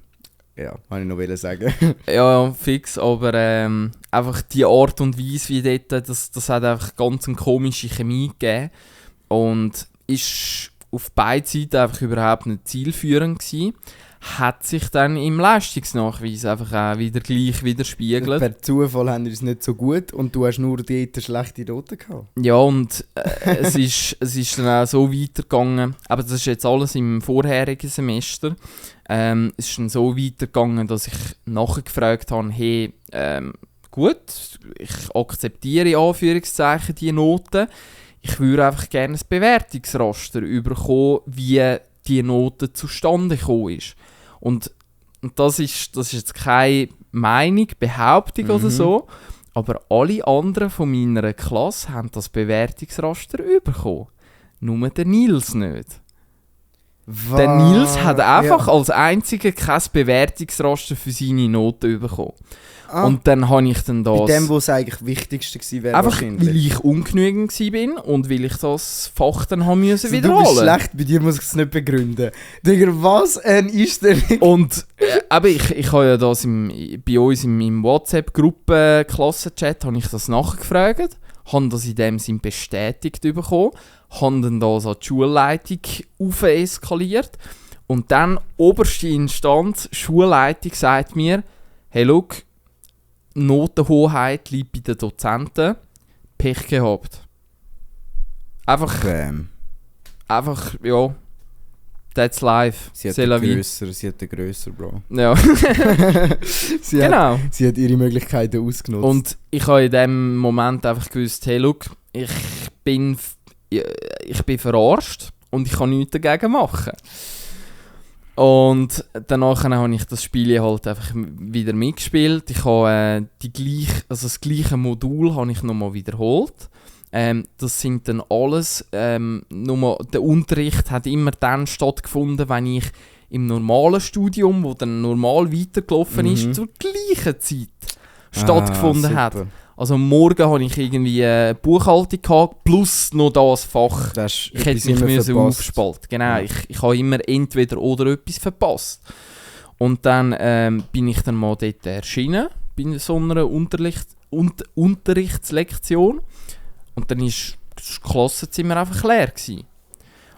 Ja, wollte ich noch sagen. ja, fix, aber einfach die Art und Weise wie dort, das hat einfach ganz eine komische Chemie gegeben. Und ist auf beiden Seiten einfach überhaupt nicht zielführend gewesen. Hat sich dann im Leistungsnachweis einfach auch wieder gleich widerspiegelt. Per Zufall haben wir es nicht so gut und du hast nur dort eine schlechte Note gehabt. Ja, und es ist dann auch so weitergegangen, aber das ist jetzt alles im vorherigen Semester. Es ist dann so weitergegangen, dass ich nachher gefragt habe, hey, gut, ich akzeptiere in Anführungszeichen die Noten. Ich würde einfach gerne ein Bewertungsraster bekommen, wie die Note zustande gekommen ist. Und das ist jetzt keine Meinung, Behauptung oder so, aber alle anderen von meiner Klasse haben das Bewertungsraster bekommen. Nur der Nils nicht. Der Nils hat einfach als einziger kein Bewertungsraster für seine Noten bekommen. Und dann habe ich dann das... Bei dem, was eigentlich Wichtigste gewesen wäre einfach wahrscheinlich. weil ich ungenügend war und weil ich das Fach dann haben müssen Also, wiederholen. du bist schlecht, bei dir muss ich es nicht begründen. Digga, was ein Einstellung. Und aber ich habe ja das bei uns im WhatsApp-Gruppe Klassenchat habe ich das nachgefragt, habe das in dem Sinn bestätigt bekommen, habe dann das an die Schulleitung eskaliert und dann oberste Instanz, Schulleitung sagt mir, hey look, Notenhoheit liegt bei den Dozenten, Pech gehabt. Einfach, ja, that's life. Sie hat C'est la vie. den grösser, Bro. Ja, Sie genau. Sie hat ihre Möglichkeiten ausgenutzt. Und ich habe in dem Moment einfach gewusst, hey, look, ich bin verarscht und ich kann nichts dagegen machen. Und danach habe ich das Spiel halt einfach wieder mitgespielt. Ich habe das gleiche Modul habe ich nochmal wiederholt. Das sind dann alles, nur der Unterricht hat immer dann stattgefunden, wenn ich im normalen Studium, wo dann normal weitergelaufen ist, zur gleichen Zeit stattgefunden hat. Also morgen hatte ich irgendwie Buchhaltung gehabt, plus noch das Fach. Ich hätte mich aufspalten. Genau, ja. Ich habe immer entweder oder etwas verpasst. Und dann bin ich dann mal dort erschienen, bei so einer Unterrichtslektion. Und dann war das Klassenzimmer einfach leer gewesen.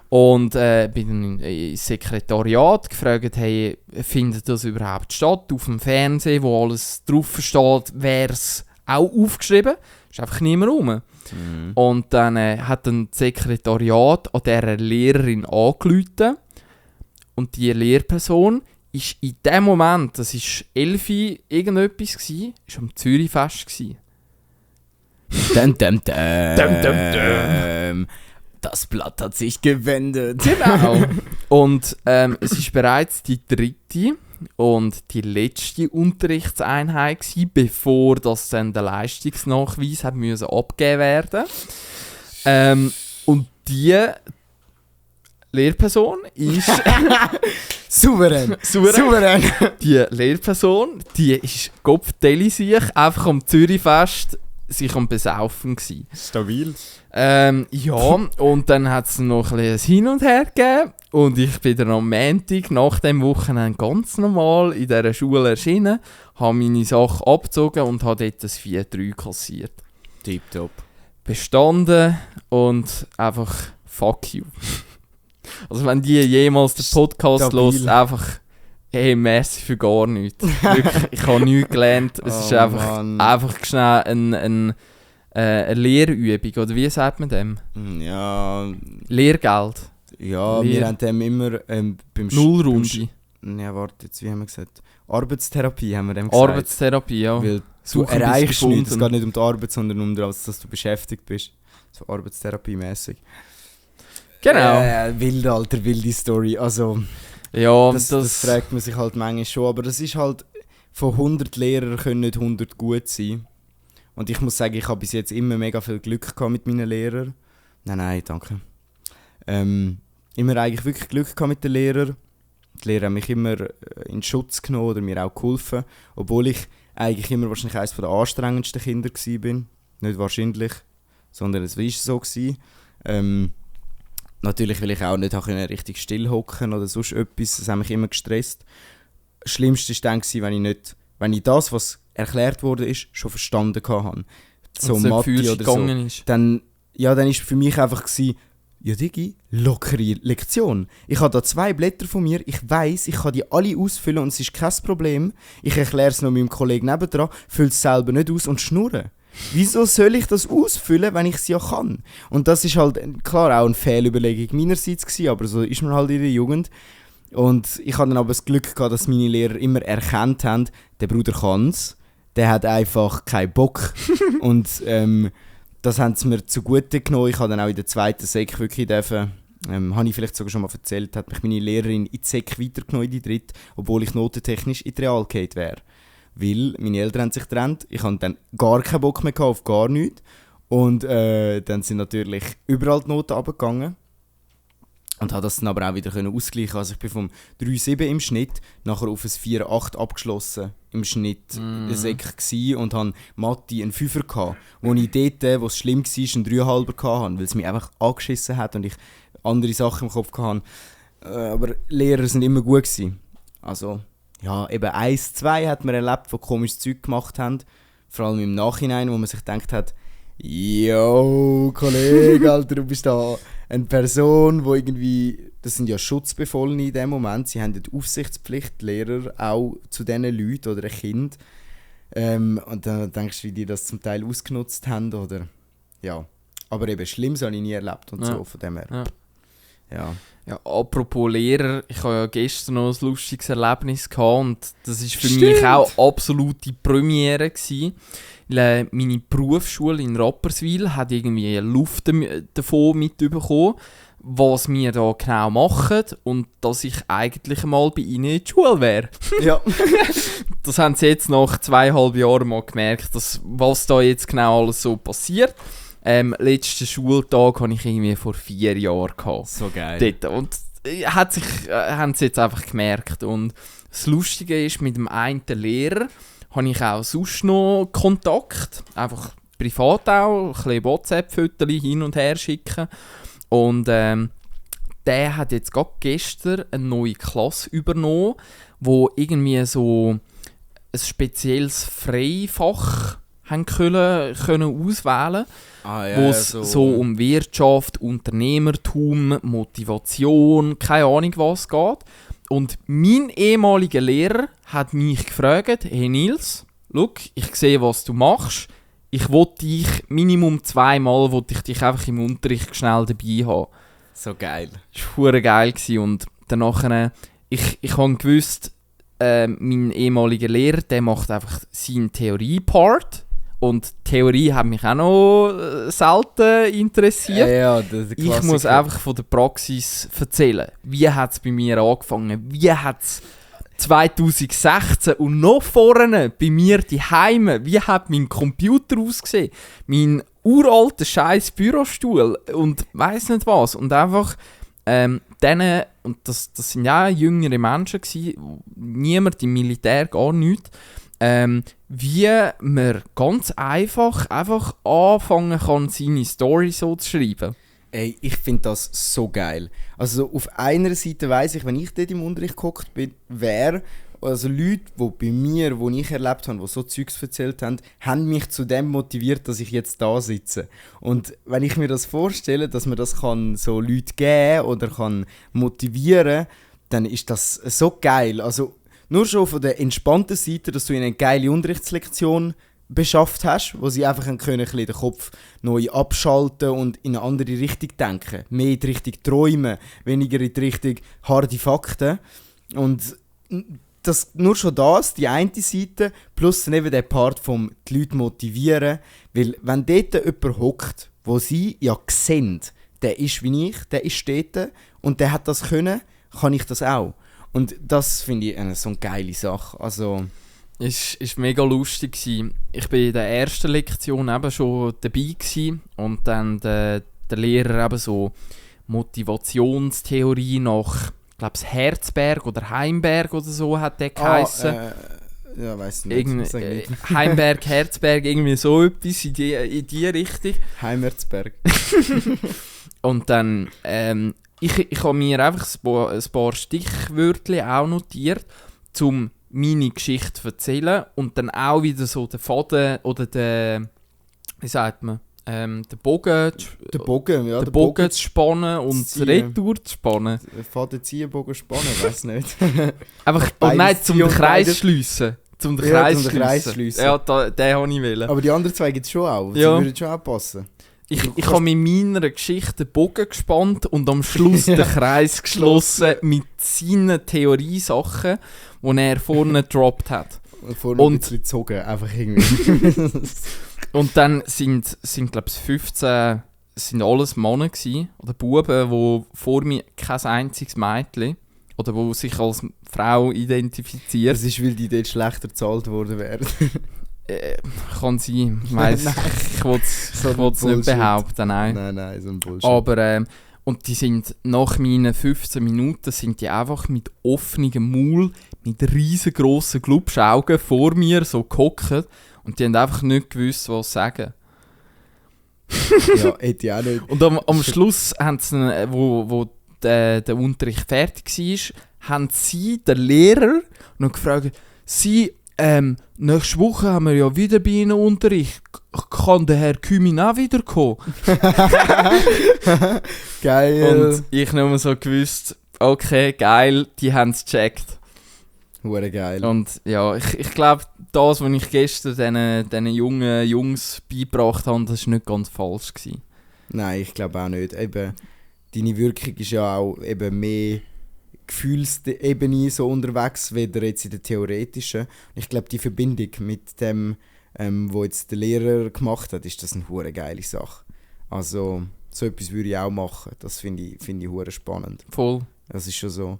Und bin dann ins Sekretariat gefragt, hey, findet das überhaupt statt? Auf dem Fernsehen, wo alles drauf steht, wäre es auch aufgeschrieben. Ist einfach niemand rum. Mhm. Und dann hat dann das Sekretariat an dieser Lehrerin angerufen. Und die Lehrperson ist in dem Moment, das war 11 Uhr irgendetwas, war am Zürichfest. Das Blatt hat sich gewendet. Genau. Und es ist bereits die 3. und die letzte Unterrichtseinheit gewesen, bevor das dann der Leistungsnachweis hat müssen abgegeben werden. Und die Lehrperson ist souverän. Die Lehrperson, die ist kopfdelisiech einfach am Zürichfest sich am Besaufen gsi. Stabil. Ja, und dann hat es noch ein bisschen Hin und Her gegeben. Und ich bin dann am Montag nach dem Wochenende ganz normal in dieser Schule erschienen, habe meine Sachen abgezogen und habe dort das 4-3 kassiert. Tipptopp. Bestanden und einfach fuck you. Also wenn die jemals den Podcast hört, einfach hey, merci für gar nichts. Wirklich, ich habe nichts gelernt. Es ist einfach schnell eine Lehrübung, oder wie sagt man dem? Ja. Lehrgeld. Ja, wir haben dem immer beim Nullrunde. Ja, warte, jetzt, wie haben wir gesagt? Arbeitstherapie haben wir dem gesagt. Arbeitstherapie, ja. Weil du erreichst nichts, es geht nicht um die Arbeit, sondern um das, dass du beschäftigt bist. So Arbeitstherapie-mässig. Genau. Wilde Story. Also, ja, das fragt man sich halt manchmal schon. Aber das ist halt, von 100 Lehrern können nicht 100 gut sein. Und ich muss sagen, ich habe bis jetzt immer mega viel Glück gehabt mit meinen Lehrern. Nein, danke. Immer eigentlich wirklich Glück gehabt mit den Lehrern. Die Lehrer haben mich immer in Schutz genommen oder mir auch geholfen. Obwohl ich eigentlich immer wahrscheinlich eines der anstrengendsten Kinder war. Nicht wahrscheinlich, sondern es war so. Natürlich, weil ich auch nicht richtig still hocken oder sonst etwas. Das hat mich immer gestresst. Das Schlimmste war dann, wenn ich das, was erklärt wurde, schon verstanden hatte. So Mathe oder so. Dann war für mich einfach ja Digi, lockere Lektion. Ich habe da 2 Blätter von mir, ich weiss, ich kann die alle ausfüllen und es ist kein Problem. Ich erkläre es noch meinem Kollegen nebendran, fülle es selber nicht aus und schnurre. Wieso soll ich das ausfüllen, wenn ich es ja kann? Und das ist halt klar auch eine Fehlüberlegung meinerseits gewesen, aber so ist man halt in der Jugend. Und ich hatte dann aber das Glück gehabt, dass meine Lehrer immer erkannt haben, der Bruder kann's, der hat einfach keinen Bock. Und das haben sie mir zugute genommen. Ich habe dann auch in der 2. Sek wirklich dürfen, habe ich vielleicht sogar schon mal erzählt, hat mich meine Lehrerin in die Sek weitergenommen, in die 3., obwohl ich notentechnisch in die Real gefallen wäre. Weil meine Eltern haben sich getrennt, ich hatte dann gar keinen Bock mehr auf gar nichts. Und dann sind natürlich überall die Noten runtergegangen. Und habe das dann aber auch wieder ausgleichen. Also ich bin vom 3,7 im Schnitt nachher auf ein 4,8 abgeschlossen im Schnitt Sek gsi und habe Mathe einen 5er gehabt. Wo ich dort, wo es schlimm war, einen 3,5er hatte, weil es mich einfach angeschissen hat und ich andere Sachen im Kopf hatte. Aber Lehrer sind immer gut gewesen. Also ja, eben 1, 2 hat man erlebt, die komisches Zeug gemacht haben. Vor allem im Nachhinein, wo man sich gedacht hat, yo, Kollege, Alter, du bist da eine Person, die irgendwie, das sind ja Schutzbefohlene in dem Moment, sie haben die Aufsichtspflicht, die Lehrer auch zu diesen Leuten oder ein Kind. Und dann denkst du, wie die das zum Teil ausgenutzt haben, oder, ja. Aber eben, Schlimmes habe ich nie erlebt und so, von dem her. Ja. Ja, apropos Lehrer, ich habe ja gestern noch ein lustiges Erlebnis gehabt und das war für mich auch absolute Premiere gewesen. Meine Berufsschule in Rapperswil hat irgendwie Luft davon mitbekommen, was wir da genau machen und dass ich eigentlich mal bei ihnen in der Schule wäre. Ja. Das haben sie jetzt nach 2,5 Jahren mal gemerkt, was da jetzt genau alles so passiert. Letzten Schultag hatte ich irgendwie vor 4 Jahren gehabt. So geil. Dort. Und haben sie jetzt einfach gemerkt. Und das Lustige ist, mit dem einen Lehrer habe ich auch sonst noch Kontakt. Einfach privat auch, ein bisschen WhatsApp-Fotos hin und her schicken. Und der hat jetzt gerade gestern eine neue Klasse übernommen, wo irgendwie so ein spezielles Freifach haben können auswählen, wo es so um Wirtschaft, Unternehmertum, Motivation, keine Ahnung was geht. Und mein ehemaliger Lehrer hat mich gefragt, hey Nils, schau, ich sehe, was du machst. Ich wollte dich Minimum 2-mal einfach im Unterricht schnell dabei haben. So geil. Das war verdammt geil gewesen. Und danach, ich habe gewusst, mein ehemaliger Lehrer, der macht einfach seinen Theorie-Part. Und Theorie hat mich auch noch selten interessiert. Ja, das ist ich muss einfach von der Praxis erzählen. Wie hat es bei mir angefangen? Wie hat es 2016 und noch vorne bei mir daheim, wie hat mein Computer ausgesehen? Mein uralter scheiß Bürostuhl und weiss nicht was. Und einfach denen, und das sind ja jüngere Menschen gewesen, niemand im Militär, gar nichts, wie man ganz einfach anfangen kann, seine Story so zu schreiben. Ey, ich finde das so geil. Also auf einer Seite weiss ich, wenn ich dort im Unterricht gehockt bin, also Leute, die bei mir, die ich erlebt habe, die so Zeugs erzählt haben, haben mich zu dem motiviert, dass ich jetzt da sitze. Und wenn ich mir das vorstelle, dass man das kann so Leute geben oder kann motivieren, dann ist das so geil. Also nur schon von der entspannten Seite, dass du ihnen eine geile Unterrichtslektion beschafft hast, wo sie einfach können, den Kopf neu abschalten und in eine andere Richtung denken. Mehr in die Richtung träumen, weniger in die Richtung harte Fakten. Und das, nur schon das, die eine Seite, plus dann eben der Part vom die Leute motivieren. Weil wenn dort jemand hockt, wo sie ja sehen, der ist wie ich, der ist dort und der hat das können, kann ich das auch. Und das finde ich so eine geile Sache. Also Es war mega lustig gewesen. Ich war in der ersten Lektion eben schon dabei gewesen und dann der Lehrer eben so Motivationstheorie nach, ich glaube, Herzberg oder Heimberg oder so hat der geheissen. Ja, weiss nicht. Heimberg, Herzberg, irgendwie so etwas in die Richtung. Heimerzberg. Und dann, ich habe mir einfach ein paar Stichwörtchen auch notiert, um meine Geschichte zu erzählen und dann auch wieder so den Faden oder den, wie sagt man, den Bogen zu spannen und das Retour zu spannen. Faden ziehen, Bogen spannen, weiss nicht. Einfach, nein, zum den Kreis schliessen. Zum den Kreis schliessen. Ja, den habe ich wollen. Aber die anderen zwei gibt es schon auch, die ja. würden schon auch passen. Ich habe mit meiner Geschichte den Bogen gespannt und am Schluss den Kreis geschlossen mit seinen Theoriesachen, die er vorne gedroppt hat. Vorne ein bisschen gezogen, einfach irgendwie. Und dann sind glaube ich 15, sind alles Männer gewesen, oder Buben, die vor mir kein einziges Mädchen oder die sich als Frau identifiziert. Das ist, weil die dort schlechter bezahlt worden wären. Kann sein, ich will es nicht behaupten, nein. Nein, so ein Bullshit. Aber, und die sind nach meinen 15 Minuten sind die einfach mit offenem Maul, mit riesengroßen Glubschaugen vor mir so gehockt und die haben einfach nicht gewusst, was sagen. Ja, hätte ich auch nicht. Und am Schluss haben sie, wo der Unterricht fertig war, haben sie, der Lehrer, noch gefragt, nächste Woche haben wir ja wieder bei Ihnen Unterricht. Kann der Herr Kümin auch wieder kommen? Geil. Und ich habe nur so gewusst, okay, geil, die haben es gecheckt. Hure geil. Und ja, ich glaube, das, was ich gestern diesen jungen Jungs beigebracht habe, das war nicht ganz falsch gewesen. Nein, ich glaube auch nicht. Eben, deine Wirkung ist ja auch eben mehr Gefühlsebene so unterwegs, weder jetzt in der theoretischen. Und ich glaube, die Verbindung mit dem, wo jetzt der Lehrer gemacht hat, ist das eine hure geile Sache. Also so etwas würde ich auch machen. Das finde ich hure spannend. Voll. Das ist schon so.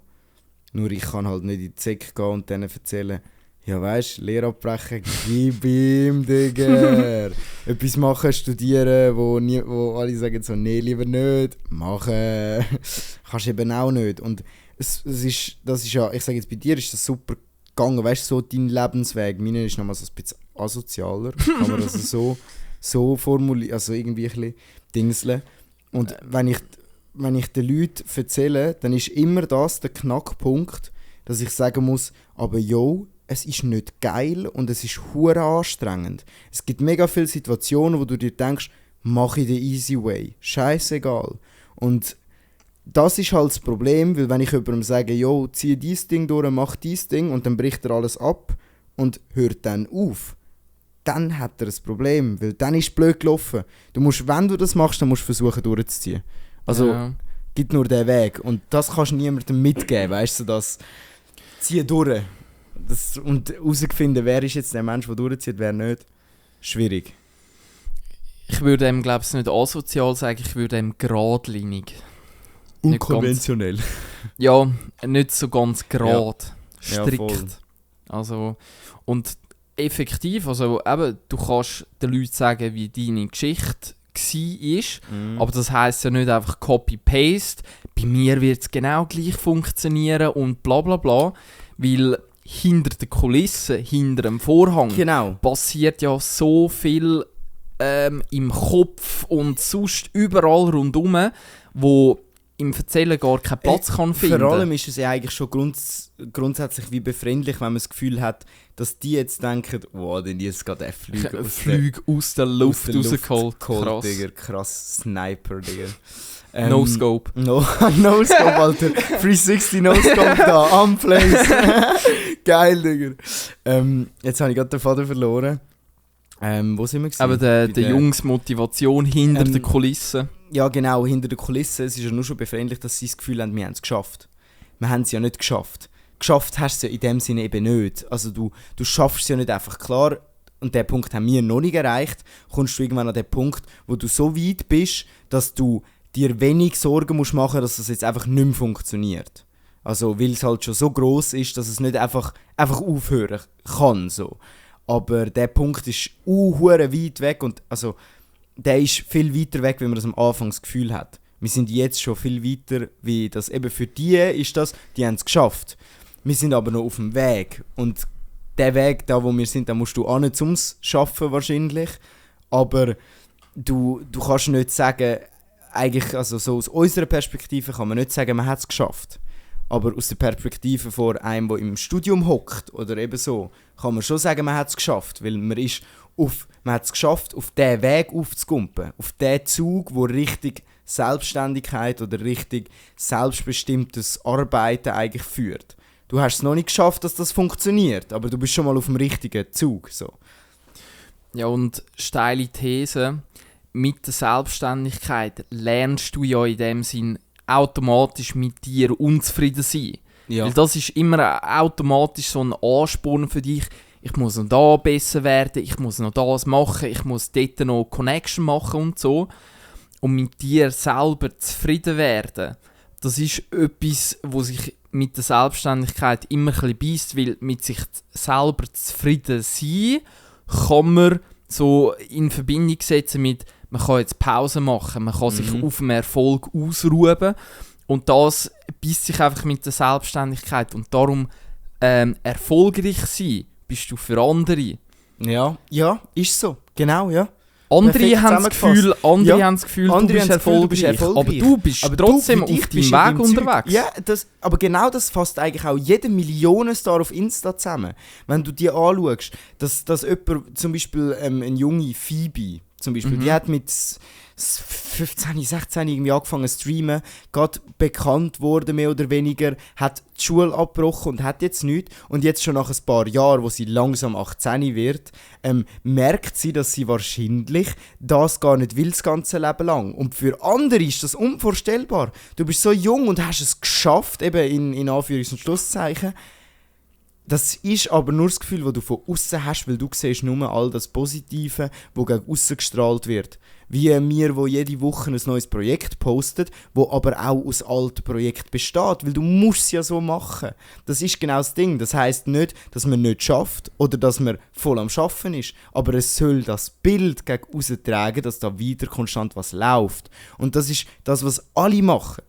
Nur ich kann halt nicht in die Zecke gehen und denen erzählen, ja weisst, Lehre abbrechen, gib ihm, Digga. Etwas machen, studieren, wo alle sagen so, nee, lieber nicht. Machen. Kannst eben auch nicht. Und das ist ja, ich sage jetzt, bei dir ist das super gegangen, weißt du, so dein Lebensweg. Meiner ist nochmal so ein bisschen asozialer. Kann man das so formulieren, also irgendwie ein bisschen dingseln. Und wenn ich den Leuten erzähle, dann ist immer das der Knackpunkt, dass ich sagen muss, aber yo, es ist nicht geil und es ist hure anstrengend. Es gibt mega viele Situationen, wo du dir denkst, mach ich den easy way. Scheißegal. Und das ist halt das Problem, weil wenn ich jemandem sage, jo, zieh dieses Ding durch, mach dieses Ding und dann bricht er alles ab und hört dann auf, dann hat er ein Problem, weil dann ist es blöd gelaufen. Du musst, wenn du das machst, dann musst du versuchen durchzuziehen. Also, gibt nur den Weg und das kannst du niemandem mitgeben, weißt du, das zieh durch. Und herausfinden, wer ist jetzt der Mensch, der durchzieht, wer nicht, schwierig. Ich würde ihm, glaube ich, nicht asozial sagen, ich würde ihm geradlinig. Unkonventionell. Ja, nicht so ganz gerade, Ja, strikt. voll. Also, und effektiv, also eben, du kannst den Leuten sagen, wie deine Geschichte war, aber das heisst ja nicht einfach Copy-Paste. Bei mir wird es genau gleich funktionieren und bla bla bla, weil hinter den Kulissen, hinter dem Vorhang passiert ja so viel im Kopf und sonst überall rundherum, wo im Erzählen gar keinen Platz kann finden. Vor allem ist es ja eigentlich schon grundsätzlich wie befremdlich, wenn man das Gefühl hat, dass die jetzt denken, wow, denn jetzt gerade der Flüge aus der Luft rausgeholt. Krass. Digga, krass Sniper, Digga. No-Scope. No-Scope, Alter. 360 No-Scope da, am Place. Geil, Digga. Jetzt habe ich gerade den Faden verloren. Wo sind wir gewesen? Aber der Jungs Motivation hinter den Kulissen. Ja genau, hinter den Kulissen. Es ist ja nur schon befremdlich, dass sie das Gefühl haben, wir haben es geschafft. Wir haben es ja nicht geschafft. Geschafft hast du es ja in dem Sinne eben nicht. Also du schaffst es ja nicht einfach. Klar, und den Punkt haben wir noch nicht erreicht, kommst du irgendwann an den Punkt, wo du so weit bist, dass du dir wenig Sorgen musst machen, dass das jetzt einfach nicht mehr funktioniert. Also weil es halt schon so gross ist, dass es nicht einfach aufhören kann. So. Aber der Punkt ist weit weg und also der ist viel weiter weg, wie man das am Anfang das Gefühl hat. Wir sind jetzt schon viel weiter, wie das eben für die ist das, die haben es geschafft. Wir sind aber noch auf dem Weg und der Weg, da wo wir sind, da musst du auch nicht zum Schaffen wahrscheinlich, aber du kannst nicht sagen, eigentlich, also so aus unserer Perspektive kann man nicht sagen, man hat es geschafft. Aber aus der Perspektive von einem, der im Studium hockt oder eben so, kann man schon sagen, man hat es geschafft, weil man hat es geschafft, auf diesen Weg aufzukumpen, auf diesen Zug, wo richtig Selbstständigkeit oder richtig selbstbestimmtes Arbeiten eigentlich führt. Du hast es noch nicht geschafft, dass das funktioniert, aber du bist schon mal auf dem richtigen Zug. So. Ja, und steile These, mit der Selbstständigkeit lernst du ja in dem Sinn automatisch mit dir unzufrieden sein. Ja. Weil das ist immer automatisch so ein Ansporn für dich. Ich muss noch da besser werden, ich muss noch das machen, ich muss dort noch Connection machen und so. Und mit dir selber zufrieden werden, das ist etwas, was sich mit der Selbstständigkeit immer ein bisschen beisst, weil mit sich selber zufrieden sein kann man so in Verbindung setzen mit, man kann jetzt Pause machen, man kann sich auf dem Erfolg ausruhen und das beisst sich einfach mit der Selbstständigkeit und darum erfolgreich sein bist du für andere. Ja, ist so, genau, ja. Andere haben das Gefühl, du bist erfolgreich, aber du bist trotzdem auf deinem Weg unterwegs. Ja, aber genau das fasst eigentlich auch jeder Millionenstar auf Insta zusammen. Wenn du dir anschaust, dass jemand, zum Beispiel eine junge Phoebe, zum Beispiel. Die hat mit 15, 16 irgendwie angefangen zu streamen, gerade bekannt wurde, mehr oder weniger, hat die Schule abgebrochen und hat jetzt nichts. Und jetzt schon nach ein paar Jahren, wo sie langsam 18 wird, merkt sie, dass sie wahrscheinlich das gar nicht will, das ganze Leben lang. Und für andere ist das unvorstellbar. Du bist so jung und hast es geschafft, eben in Anführungs- und Schlusszeichen. Das ist aber nur das Gefühl, das du von außen hast, weil du siehst nur all das Positive, das gegen aussen gestrahlt wird. Wie wir, wo jede Woche ein neues Projekt postet, wo aber auch aus alten Projekten besteht, weil du musst es ja so machen. Das ist genau das Ding. Das heisst nicht, dass man nicht schafft oder dass man voll am Schaffen ist, aber es soll das Bild gegen aussen tragen, dass da weiter konstant was läuft. Und das ist das, was alle machen.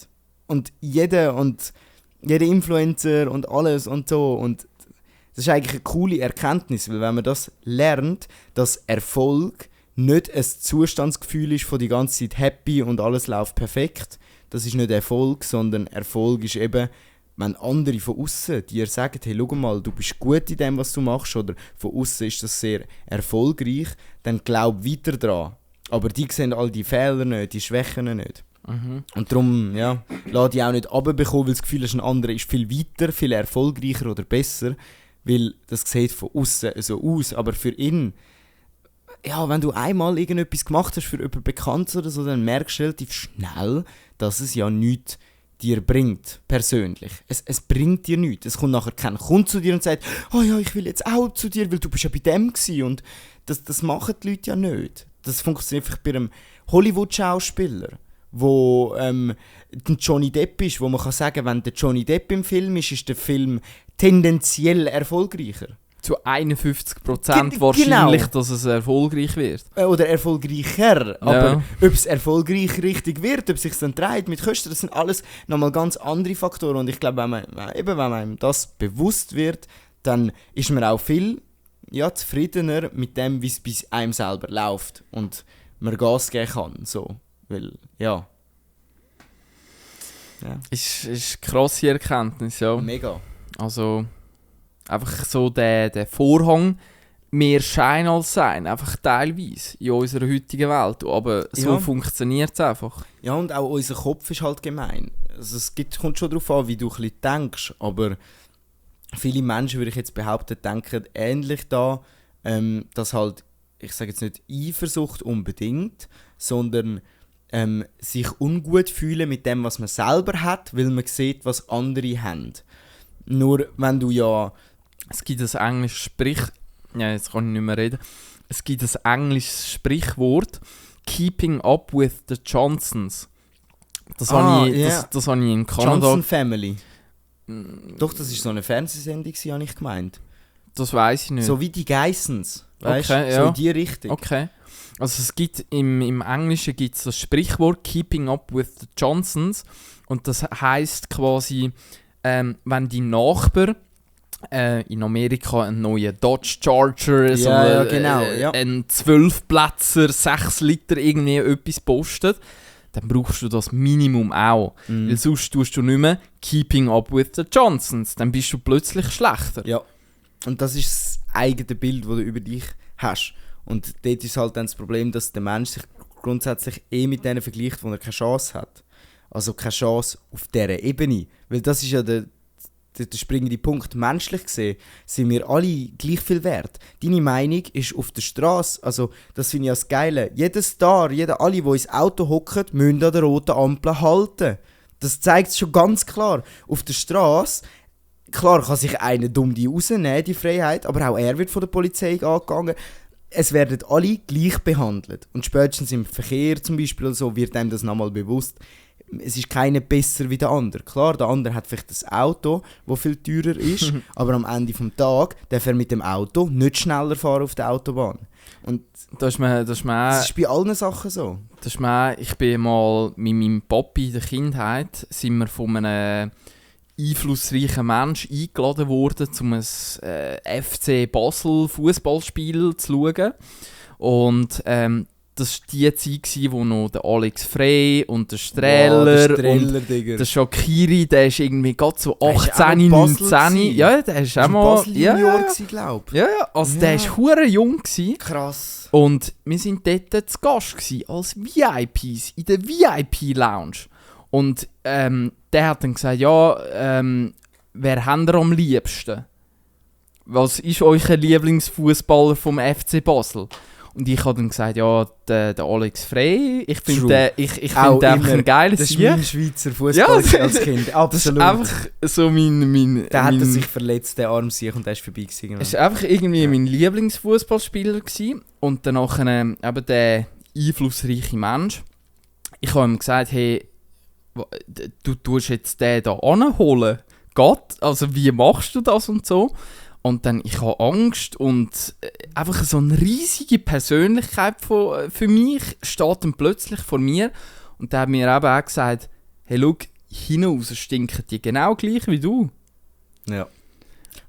Und jeder Influencer und alles und so. Und das ist eigentlich eine coole Erkenntnis, weil wenn man das lernt, dass Erfolg nicht ein Zustandsgefühl ist von die ganze Zeit happy und alles läuft perfekt, das ist nicht Erfolg, sondern Erfolg ist eben, wenn andere von außen dir sagen, hey, schau mal, du bist gut in dem, was du machst, oder von außen ist das sehr erfolgreich, dann glaub weiter dran. Aber die sehen all die Fehler nicht, die Schwächen nicht. Und darum, ja, lass dich auch nicht runterbekommen, weil das Gefühl ist, ein anderer ist viel weiter, viel erfolgreicher oder besser, weil das sieht von außen so aus, aber für ihn, ja, wenn du einmal irgendetwas gemacht hast für jemanden bekannt oder so, dann merkst du relativ schnell, dass es ja nichts dir bringt, persönlich. Es bringt dir nichts. Es kommt nachher kein Kunde zu dir und sagt, oh ja, ich will jetzt auch zu dir, weil du bist ja bei dem gewesen. Und das machen die Leute ja nicht. Das funktioniert einfach bei einem Hollywood-Schauspieler, wo Johnny Depp ist, wo man kann sagen, wenn der Johnny Depp im Film ist der Film tendenziell erfolgreicher. Zu 51% wahrscheinlich, genau, dass es erfolgreich wird. Oder erfolgreicher. Ja. Aber ob es erfolgreich richtig wird, ob es sich dann dreht mit Kosten, das sind alles nochmal ganz andere Faktoren. Und ich glaube, wenn man das bewusst wird, dann ist man auch viel zufriedener mit dem, wie es bei einem selber läuft. Und man Gas geben kann. So. Weil, ja. Ist eine krasse Erkenntnis, ja. Mega. Also, einfach so der Vorhang mehr Schein als Sein, einfach teilweise in unserer heutigen Welt. Aber so funktioniert es einfach. Ja, und auch unser Kopf ist halt gemein. Also kommt schon darauf an, wie du ein bisschen denkst, aber viele Menschen, würde ich jetzt behaupten, denken ähnlich da, dass halt, ich sage jetzt nicht Eifersucht unbedingt, sondern sich ungut fühlen mit dem, was man selber hat, weil man sieht, was andere haben. Nur wenn du ja... Es gibt ein englisches jetzt kann ich nicht mehr reden. Es gibt ein englisches Sprichwort, Keeping up with the Johnsons. Das habe ich in Kanada... Johnson Family. Doch, das war so eine Fernsehsendung, habe ich gemeint. Das weiss ich nicht. So wie die Geissens, weißt du? Okay, so ja. in die Richtung. Okay. Also es gibt im Englischen gibt's das Sprichwort Keeping up with the Johnsons. Und das heisst quasi, wenn die Nachbar in Amerika einen neuen Dodge Charger, einen 12-Plätzer, 6 Liter irgendwie etwas postet, dann brauchst du das Minimum auch. Weil sonst tust du nicht mehr Keeping up with the Johnsons. Dann bist du plötzlich schlechter. Ja. Und das ist das eigene Bild, das du über dich hast. Und dort ist halt dann das Problem, dass der Mensch sich grundsätzlich mit denen vergleicht, wo er keine Chance hat. Also keine Chance auf dieser Ebene. Weil das ist ja der springende Punkt. Menschlich gesehen sind wir alle gleich viel wert. Deine Meinung ist auf der Straße, also das finde ich das Geile. Jeder Star, alle, die ins Auto hocken, müssen an der roten Ampel halten. Das zeigt es schon ganz klar. Auf der Straße, klar kann sich einer dumm die rausnehmen, die Freiheit, aber auch er wird von der Polizei angegangen. Es werden alle gleich behandelt. Und spätestens im Verkehr zum Beispiel oder so wird einem das nochmal bewusst. Es ist keiner besser wie der andere. Klar, der andere hat vielleicht das Auto, das viel teurer ist, aber am Ende des Tages darf er mit dem Auto nicht schneller fahren auf der Autobahn. Und das ist bei allen Sachen so. Ich bin mal mit meinem Papi in der Kindheit sind wir von einem einflussreichen Mensch eingeladen worden, um ein FC Basel Fußballspiel zu schauen. Und das war die Zeit, wo noch der Alex Frey und der Strehler und Digga. der Shaqiri, der ist irgendwie gerade so Der ist auch 18, noch Basel 19. gewesen. Ja, der ist auch mal... Ja, glaube ja, also der Ja. war hure jung gewesen. Krass. Und wir waren dort zu Gast gewesen, als VIPs, in der VIP-Lounge. Und der hat dann gesagt, ja, wer habt ihr am liebsten? Was ist euer Lieblingsfußballer vom FC Basel? Und ich habe dann gesagt, ja, der Alex Frey. Ich finde den einfach ein geiles Das ist Sieg. mein Schweizer Fußballer Ja, als Kind. Das Absolut. ist einfach so mein Der hat mein, sich verletzt, der arme Sieg, und der ist vorbei gewesen. es war einfach irgendwie mein Lieblingsfußballspieler gewesen. Und danach eben der einflussreiche Mensch. Ich habe ihm gesagt, hey, du tust jetzt den da anholen. Gott, also wie machst du das und so? Und dann, ich habe Angst und einfach so eine riesige Persönlichkeit für mich steht dann plötzlich vor mir. Und der hat mir eben auch gesagt, hey, schau, hinaus stinken die genau gleich wie du. Ja.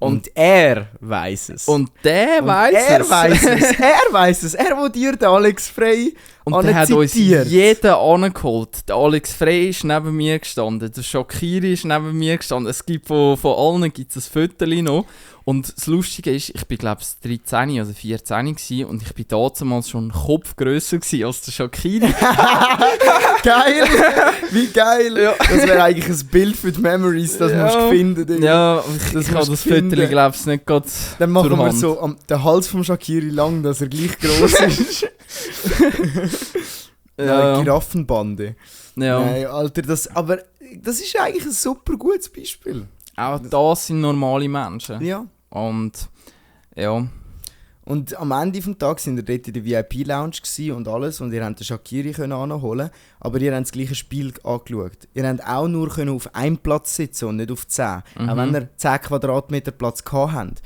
Und er weiß es. Und der weiß er es. weiß es. Er weiß es. Er, wo dir den Alex Frey Und der hat uns zitiert. jeden angeholt. Der Alex Frey ist neben mir gestanden, der Shaqiri ist neben mir gestanden. Es gibt von allen gibt's ein Foto noch. Und das Lustige ist, ich war glaube ich 13 oder 14 gewesen, und ich war damals schon einen Kopf grösser gewesen als der Shaqiri. Geil! Wie geil! Ja. Das wäre eigentlich ein Bild für die Memories, das Ja. musst du finden. Digga. Ja, ich Das habe musst das du Foto finden. glaube ich nicht gerade Dann machen zur wir Hand. so den Hals vom Shaqiri lang, dass er gleich gross ist. Ja. Giraffenbande. Ja. Nein, Alter, aber das ist eigentlich ein super gutes Beispiel. Auch das sind normale Menschen. Ja. Und ja, Und am Ende des Tages sind wir dort in der VIP-Lounge gewesen und alles, und ihr könnt den Shaqiri anholen, aber ihr habt das gleiche Spiel angeschaut. Ihr habt auch nur können auf einem Platz sitzen und nicht auf 10. Auch wenn ihr 10 Quadratmeter Platz gehabt habt.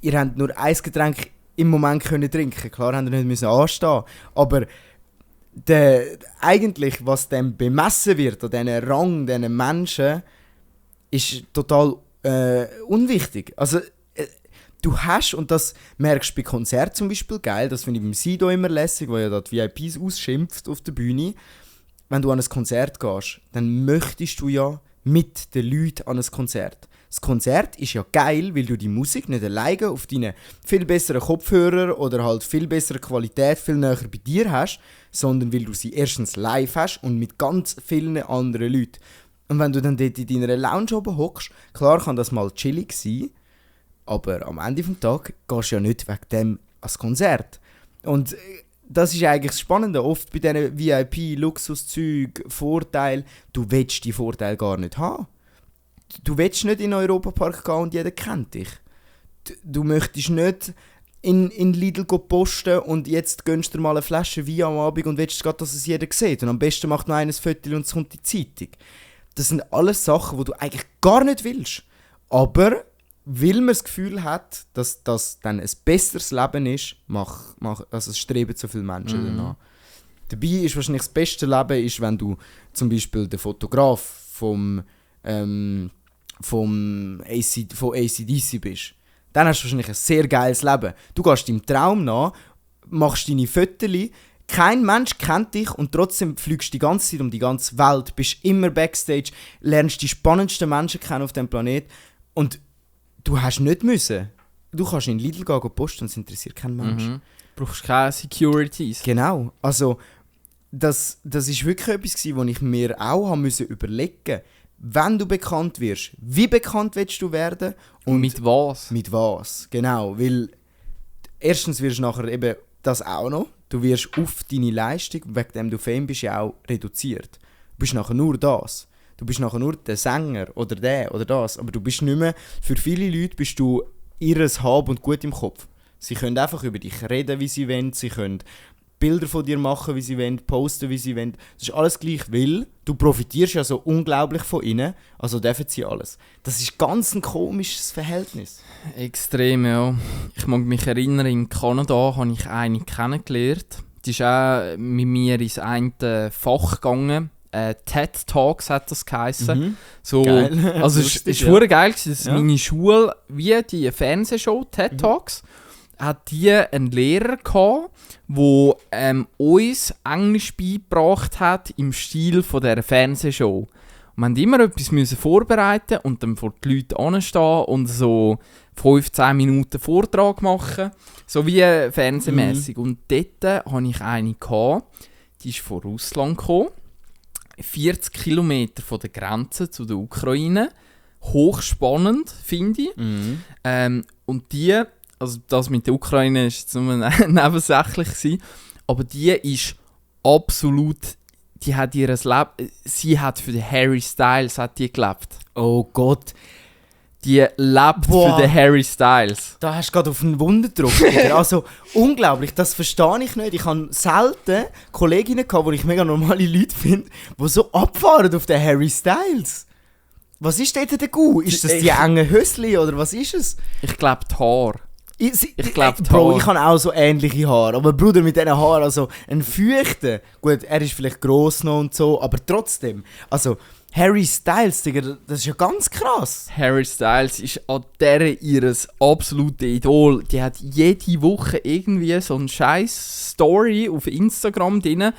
Ihr habt nur ein Getränk im Moment können trinken. Klar, habt ihr nicht müssen anstehen, aber eigentlich, was dem bemessen wird, an diesen Rang, diesen Menschen, ist total unwichtig. Also, du hast, und das merkst du bei Konzerten zum Beispiel geil, das finde ich beim Sido immer lässig, weil ja da die VIPs ausschimpft auf der Bühne. Wenn du an ein Konzert gehst, dann möchtest du ja mit den Leuten an ein Konzert. Das Konzert ist ja geil, weil du die Musik nicht alleine auf deinen viel besseren Kopfhörer oder halt viel bessere Qualität viel näher bei dir hast, sondern weil du sie erstens live hast und mit ganz vielen anderen Leuten. Und wenn du dann dort in deiner Lounge oben hockst, klar kann das mal chillig sein, aber am Ende des Tages gehst du ja nicht wegen dem ans Konzert. Und das ist eigentlich das Spannende. Oft bei diesen VIP-Luxuszeug, Vorteil, du willst die Vorteile gar nicht haben. Du willst nicht in den Europapark gehen und jeder kennt dich. Du möchtest nicht in Lidl posten und jetzt gönnst du dir mal eine Flasche Wein am Abend und willst gerade, dass es jeder sieht. Und am besten macht noch eines Foto und es kommt in die Zeitung. Das sind alles Sachen, die du eigentlich gar nicht willst. Aber weil man das Gefühl hat, dass das dann ein besseres Leben ist, also es streben so viele Menschen danach. Dabei ist wahrscheinlich das beste Leben, ist, wenn du zum Beispiel der Fotograf von AC/DC bist. Dann hast du wahrscheinlich ein sehr geiles Leben. Du gehst deinem Traum nach, machst deine Fotos, kein Mensch kennt dich und trotzdem fliegst du die ganze Zeit um die ganze Welt, bist immer Backstage, lernst die spannendsten Menschen kennen auf diesem Planet und du hast nicht müssen. Du kannst in Lidl gehen posten und es interessiert kein Mensch. du brauchst keine Securities. Genau, also das ist wirklich etwas gewesen, wo ich mir auch haben müssen überlegen, wenn du bekannt wirst, wie bekannt willst du werden Und mit was? mit was, genau, weil erstens wirst du nachher eben das auch noch, du wirst auf deine Leistung, wegen dem du Fame bist, ja auch reduziert. Du bist nachher nur das. Du bist nachher nur der Sänger oder der oder das, aber du bist nicht mehr, für viele Leute bist du ihres Hab und Gut im Kopf. Sie können einfach über dich reden, wie sie wollen, sie können Bilder von dir machen, wie sie wollen, posten, wie sie wollen. Das ist alles gleich, weil du profitierst ja so unglaublich von ihnen, also dürfen sie alles. Das ist ganz ein komisches Verhältnis. Extrem, ja. Ich mag mich erinnern, in Kanada habe ich eine kennengelernt. Die ist auch mit mir ins eine Fach gegangen. TED Talks hat das geheissen. So, Geil. also es Lustig, ist verdammt geil gewesen. Das ist Ja. meine Schule, wie die Fernsehshow TED Talks. hat die einen Lehrer gehabt, der uns Englisch beigebracht hat im Stil von dieser Fernsehshow. Wir mussten immer etwas vorbereiten und dann vor die Leute anstehen und so 15 Minuten Vortrag machen. So wie fernsehmässig. Und dort hatte ich eine, die ist von Russland gekommen. 40 Kilometer von der Grenze zu der Ukraine. Hochspannend, finde ich. Und die, also das mit der Ukraine war jetzt nur nebensächlich, aber die ist absolut, die hat ihr Leben, sie hat für den Harry Styles gelebt. Oh Gott. Die lebt für den Harry Styles. Da hast du gerade auf einen Wunder getroffen. Also unglaublich, das verstehe ich nicht. Ich habe selten Kolleginnen gehabt, die ich mega normale Leute finde, die so abfahren auf den Harry Styles. Was ist dort der Gu? Ist das die engen Hösli oder was ist es? Ich glaube die Haare. Ich glaube Bro, ich habe auch so ähnliche Haare. Aber Bruder, mit diesen Haaren, also ein Feuchter. Gut, er ist vielleicht gross noch und so, aber trotzdem. Also Harry Styles, Digga, das ist ja ganz krass. Harry Styles ist an der ihres absoluten Idol. Die hat jede Woche irgendwie so eine scheiß Story auf Instagram drin.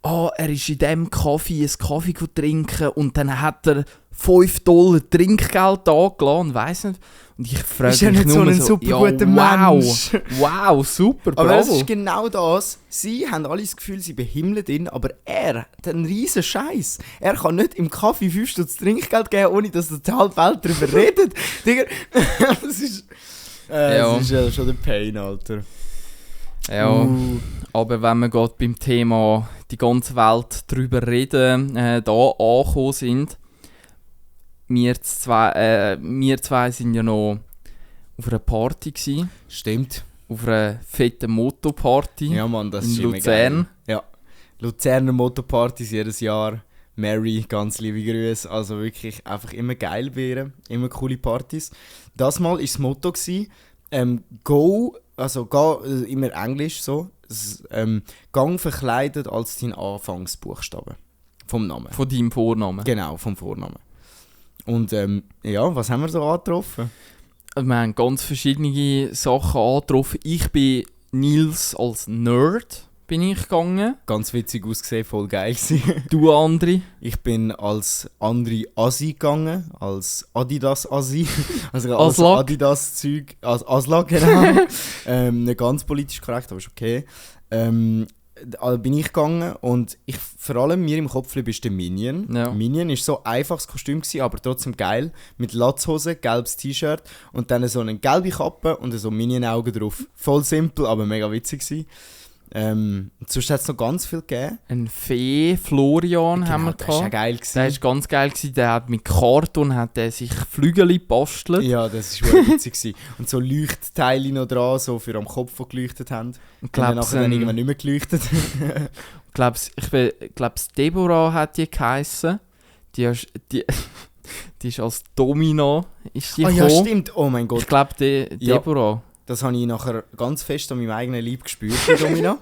Oh, er ist in diesem Kaffee einen Kaffee trinken und dann hat er $5 Trinkgeld angelassen, weiss nicht. Und ich frage mich nur so, ja, wow, wow, super, bravo. Aber es ist genau das. Sie haben alle das Gefühl, sie behimmeln ihn, aber er hat einen riesen Scheiß. Er kann nicht im Kaffee 5 Stutz Trinkgeld geben, ohne dass die halbe Welt darüber redet. Digga, das ist ja schon der Pain, Alter. Ja, aber wenn wir gerade beim Thema die ganze Welt darüber reden, da angekommen sind, wir zwei sind ja noch auf einer Party gewesen. Stimmt. Auf einer fetten Motto-Party ja, Mann, das in ist Luzern. Ja, Luzerner Motto-Partys jedes Jahr. Mary, ganz liebe Grüße. Also wirklich einfach immer geil bei ihr. Immer coole Partys. Das Mal war das Motto, go, also immer Englisch so, gang verkleidet als dein Anfangsbuchstabe. Vom Namen. Von deinem Vornamen. Genau, vom Vornamen. Und ja, was haben wir so angetroffen? Wir haben ganz verschiedene Sachen angetroffen. Ich bin Nils als Nerd bin ich gegangen. Ganz witzig ausgesehen, voll geil gewesen. Du, Andri? Ich bin als Andri Asi gegangen, als Adidas Asi. Also als Aslak. Adidas-Zeug, als Aslak, genau. Nicht ganz politisch korrekt, aber ist okay. Bin ich gegangen und vor allem mir im Kopf bist der Minion. Ja. Minion war so ein einfaches Kostüm gewesen, aber trotzdem geil. Mit Latzhose, gelbes T-Shirt und dann so eine gelbe Kappe und so Minion-Augen drauf. Voll simpel, aber mega witzig gewesen. Sonst hat es noch ganz viel gegeben. Ein Fee, Florian, Genau, haben wir das war ja gehabt. geil gewesen. Der war ganz geil gewesen. Der hat mit Karton sich Flügel gebastelt. Ja, das war wirklich witzig gewesen. Und so Leuchtteile noch dran, so für am Kopf, die geleuchtet haben. Ich Und nachher dann irgendwann nicht mehr geleuchtet. Ich glaube, Deborah hat die geheissen. Die ist als Domina ist die ja, gekommen. stimmt. Oh mein Gott. Ich glaube, Deborah. Das habe ich nachher ganz fest an meinem eigenen Leib gespürt, die Domina.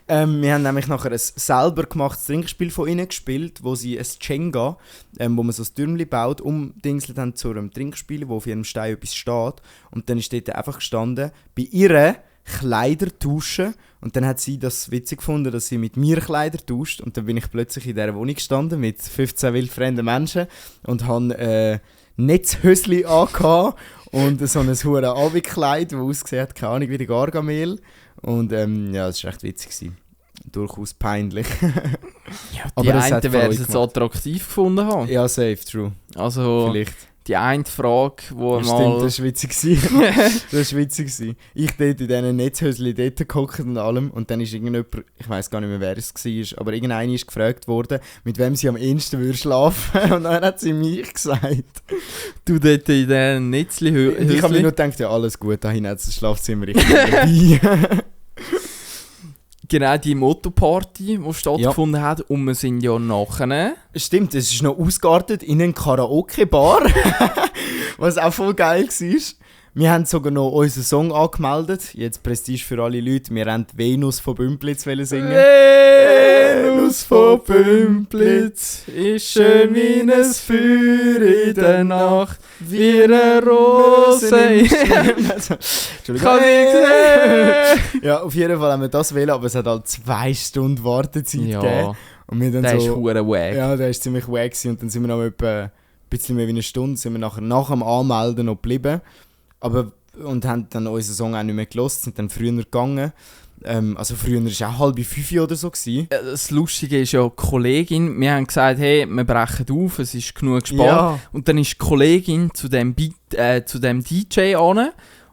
Wir haben nämlich nachher ein selber gemachtes Trinkspiel von ihnen gespielt, wo sie ein Jenga, wo man so ein Türmchen baut, umdingselt haben zu einem Trinkspiel, wo auf jedem Stein etwas steht. Und dann ist dort einfach gestanden, bei ihr Kleider tauschen. Und dann hat sie das witzig gefunden, dass sie mit mir Kleider tauscht. Und dann bin ich plötzlich in dieser Wohnung gestanden mit 15 wildfremden Menschen und habe Netzhösli angehabt und so ein hure Abendkleid, das ausgesehen hat, keine Ahnung, wie der Gargamel. Und ja, das war echt witzig gewesen. Durchaus peinlich. Ja, aber die das hat einen werden Freude es gemacht. attraktiv gefunden haben. Ja, safe, true. Also Vielleicht. die eine Frage, wo Ja, mal... stimmt, das war witzig gewesen. Das war witzig gewesen. Ich dort in diesen Netzhösli dort gehockt und allem. Und dann ist irgendjemand, ich weiss gar nicht mehr, wer es war, aber irgendeiner ist gefragt worden, mit wem sie am ehesten würde schlafen. Und dann hat sie mich gesagt. Du dort in diesen Netzli-Hösli. Und ich habe mir nur gedacht, ja, alles gut, da hinten hat das Schlafzimmer richtig dabei. Genau, die Motto-Party, die stattgefunden hat. Und wir sind ja nachher... Stimmt, es ist noch ausgeartet in eine Karaoke-Bar, was auch voll geil war. Wir haben sogar noch unseren Song angemeldet. Jetzt Prestige für alle Leute. Wir wollten Venus von Bümplitz singen. Venus Haus von Bümplitz ist schön wie ein Feuer in der Nacht, wie eine Rose. Entschuldigung. Kann ich sehen? Ja, auf jeden Fall haben wir das wählen, aber es hat halt 2 Stunden Wartezeit gegeben. Ja, Und wir dann der ist so, hure wack. ja, der ist ziemlich wack gewesen. Und dann sind wir noch etwa ein bisschen mehr wie eine Stunde, sind wir nach dem Anmelden noch geblieben. Aber, und haben dann unseren Song auch nicht mehr gehört, sind dann früher gegangen. Also früher war es auch 4:30 oder so gewesen. Das Lustige ist ja, die Kollegin, wir haben gesagt, hey, wir brechen auf, es ist genug gespart. Ja. Und dann ist die Kollegin zu dem DJ an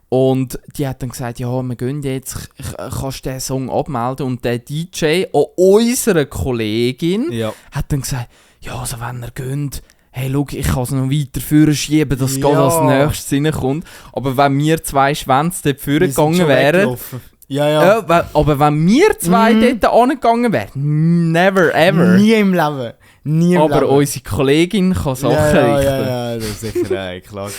und die hat dann gesagt, ja, wir gehen jetzt, kannst du den Song abmelden? Und der DJ an unserer Kollegin Ja. hat dann gesagt, ja, also wenn ihr geht, hey, schau, ich kann es noch weiter vorne schieben, dass Ja. gerade als nächstes reinkommt. Aber wenn wir 2 Schwänze dort vorne Wir sind gegangen schon wären, weggelaufen. Ja. aber wenn wir 2 dort angegangen wären, never ever. Nie im Leben. Nie im Aber Leben. unsere Kollegin kann Sachen richten. Ja, das ist sicher, klar.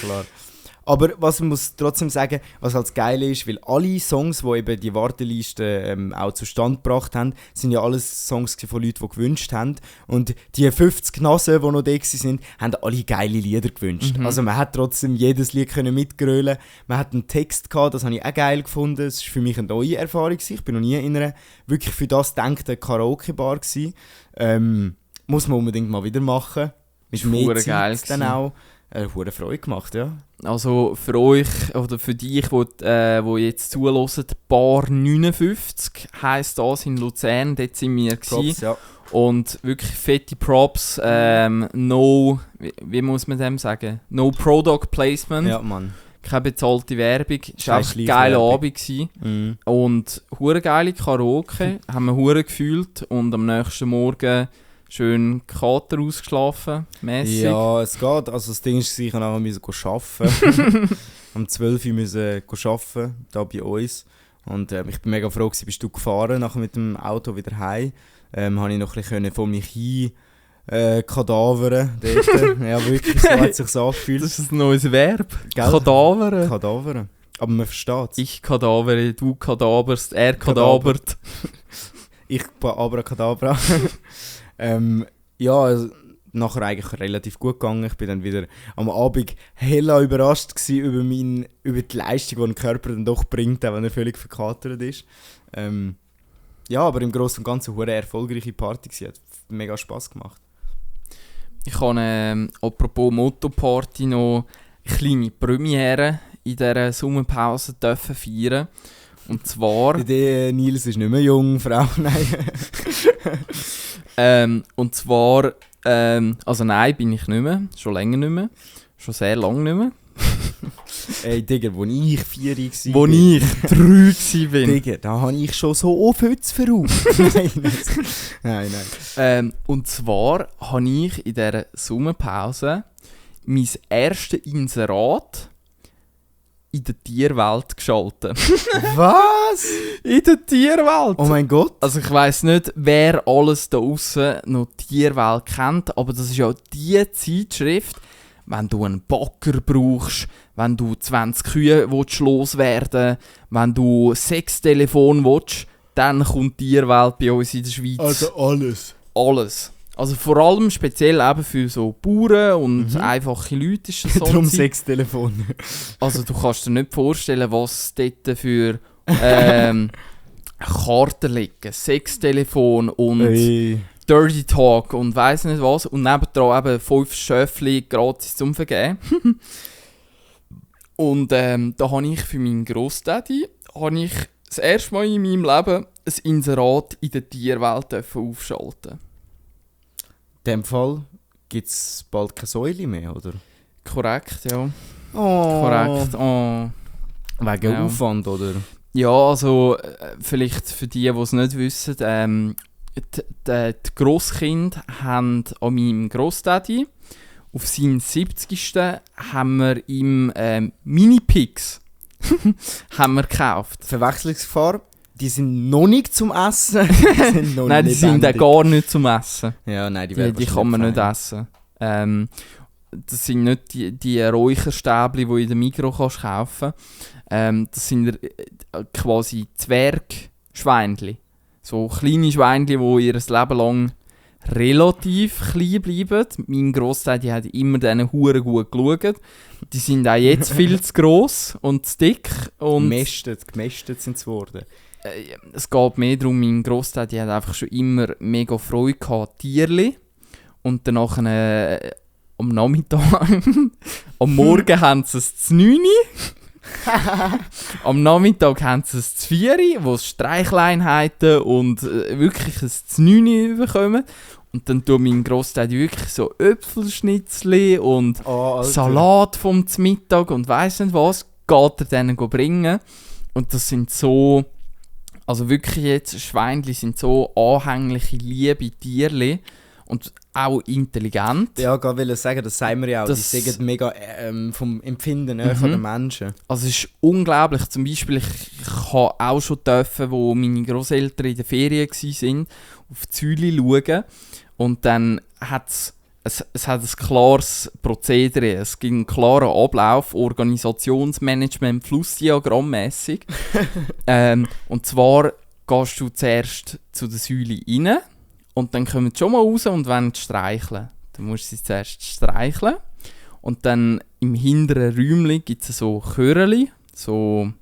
Aber was ich muss trotzdem sagen, was halt das Geile ist, weil alle Songs, die eben die Warteliste auch zustande gebracht haben, sind ja alles Songs von Leuten, die gewünscht haben. Und die 50 Nasen, die noch da waren, haben alle geile Lieder gewünscht. Also man hat trotzdem jedes Lied können mitgrölen. Man hat einen Text gehabt, das habe ich auch geil gefunden. Das war für mich eine neue Erfahrung. Ich bin noch nie in einer wirklich für das gedachten Karaoke-Bar gewesen. Muss man unbedingt mal wieder machen. Mit Ist mehr hure Zeit geil dann gewesen. auch. Hure Freude gemacht, ja. Also für euch oder für dich, wo jetzt zuhören, Bar 59 heisst das in Luzern, dort sind wir gewesen. Props, ja. Und wirklich fette Props, wie muss man dem sagen? No Product Placement, Ja, Mann. keine bezahlte Werbung, es war einfach ein Schleichwerbung. geiler Abend gewesen. Und hure geile Karaoke, haben wir hure gefühlt und am nächsten Morgen schön Kater ausgeschlafen, mässig. Ja, es geht. Also das Ding ist, ich musste nachher arbeiten. Am 12 Uhr müssen arbeiten, da bei uns. Und ich bin mega froh gewesen, bist du gefahren, nachher mit dem Auto wieder heim. Habe ich noch ein bisschen von mich hin kadavern dort. Ja, wirklich, so hat es sich angefühlt. Das ist ein neues Verb. Gell? Kadavern. Kadavern. Aber man versteht es. Ich kadavere, du kadaverst, er kadavert. Ich Abracadabra. Ja, also, nachher eigentlich relativ gut gegangen. Ich bin dann wieder am Abend hella überrascht gewesen über die Leistung, die ein Körper dann doch bringt, auch wenn er völlig verkatert ist. Ja, aber im Großen und Ganzen eine erfolgreiche Party gewesen. Hat mega Spass gemacht. Ich habe, apropos Motto-Party, noch eine kleine Premiere in dieser Sommerpause dürfen feiern. Und zwar... Nils ist nicht mehr jung, Frau, nein. und zwar... also nein, bin ich nicht mehr. Schon länger nicht mehr. Schon sehr lange nicht mehr. Ey, Digga, wo ich 4 war. Wo ich 3 war. Digga, da habe ich schon so aufhützt voraus. Nein. Und zwar habe ich in dieser Sommerpause mein erstes Inserat in der Tierwelt geschaltet. Was? In der Tierwelt? Oh mein Gott. Also ich weiss nicht, wer alles da draussen noch die Tierwelt kennt, aber das ist ja die Zeitschrift, wenn du einen Bagger brauchst, wenn du 20 Kühe loswerden willst, wenn du 6 Telefone willst, dann kommt die Tierwelt bei uns in der Schweiz. Also alles. Alles. Also vor allem speziell eben für so Bauern und einfache Leute ist das so. Darum 6 Telefone. Also du kannst dir nicht vorstellen, was dort für Karten liegen, Sextelefon und Hey. Dirty Talk und weiss nicht was. Und nebendran eben 5 Schöffli gratis zum Vergeben. Und da habe ich für meinen Grossdaddy das erste Mal in meinem Leben ein Inserat in der Tierwelt aufschalten. In dem Fall gibt es bald keine Säule mehr, oder? Korrekt, ja. Oh. Korrekt. Oh. Wegen Ja. Aufwand, oder? Ja, also vielleicht für die es nicht wissen, die Grosskinder haben an meinem Grossdaddy auf seinen 70. haben wir ihm Mini-Pigs haben wir gekauft. Verwechslungsgefahr, die sind noch nicht zum Essen. Nein, die sind auch gar nicht zum Essen. Ja, nein, Die kann man nicht essen. Das sind nicht die Räucherstäbchen, die du in der Migros kannst kaufen kannst. Das sind quasi Zwergschweinchen. so kleine Schweinchen, die ihr Leben lang relativ klein bleiben. Mein Grossdaddy hat immer diesen Huren gut geschaut. Die sind auch jetzt viel zu gross und zu dick. Und gemästet sind sie geworden. es geht mehr darum, mein Grossdaddy hat einfach schon immer mega Freude gehabt, Tierli. Und dann am Nachmittag, am Morgen haben sie es zu 9. Am Nachmittag haben sie es zu 4, wo es Streichleinheiten und wirklich ein zu 9 bekommen. Und dann tut mein Grossdaddy wirklich so Äpfelschnitzli und Salat vom Mittag und weiss nicht was, geht er denen bringen. Und das sind so, also wirklich jetzt, Schweinchen sind so anhängliche, liebe Tierli und auch intelligent. Ja, ich wollte sagen, das sagen wir ja auch, die sind mega vom Empfinden näher an den Menschen. Also es ist unglaublich, zum Beispiel, ich habe auch schon dürfen, wo meine Grosseltern in der Ferien waren, auf Züli schauen und dann hat es hat ein klares Prozedere, es gibt einen klaren Ablauf, Organisationsmanagement, Flussdiagrammmässig. Und zwar gehst du zuerst zu der Säule rein und dann kommen sie schon mal raus und wollen streicheln. Dann musst du sie zuerst streicheln und dann im hinteren Räumchen gibt es so Körnchen, so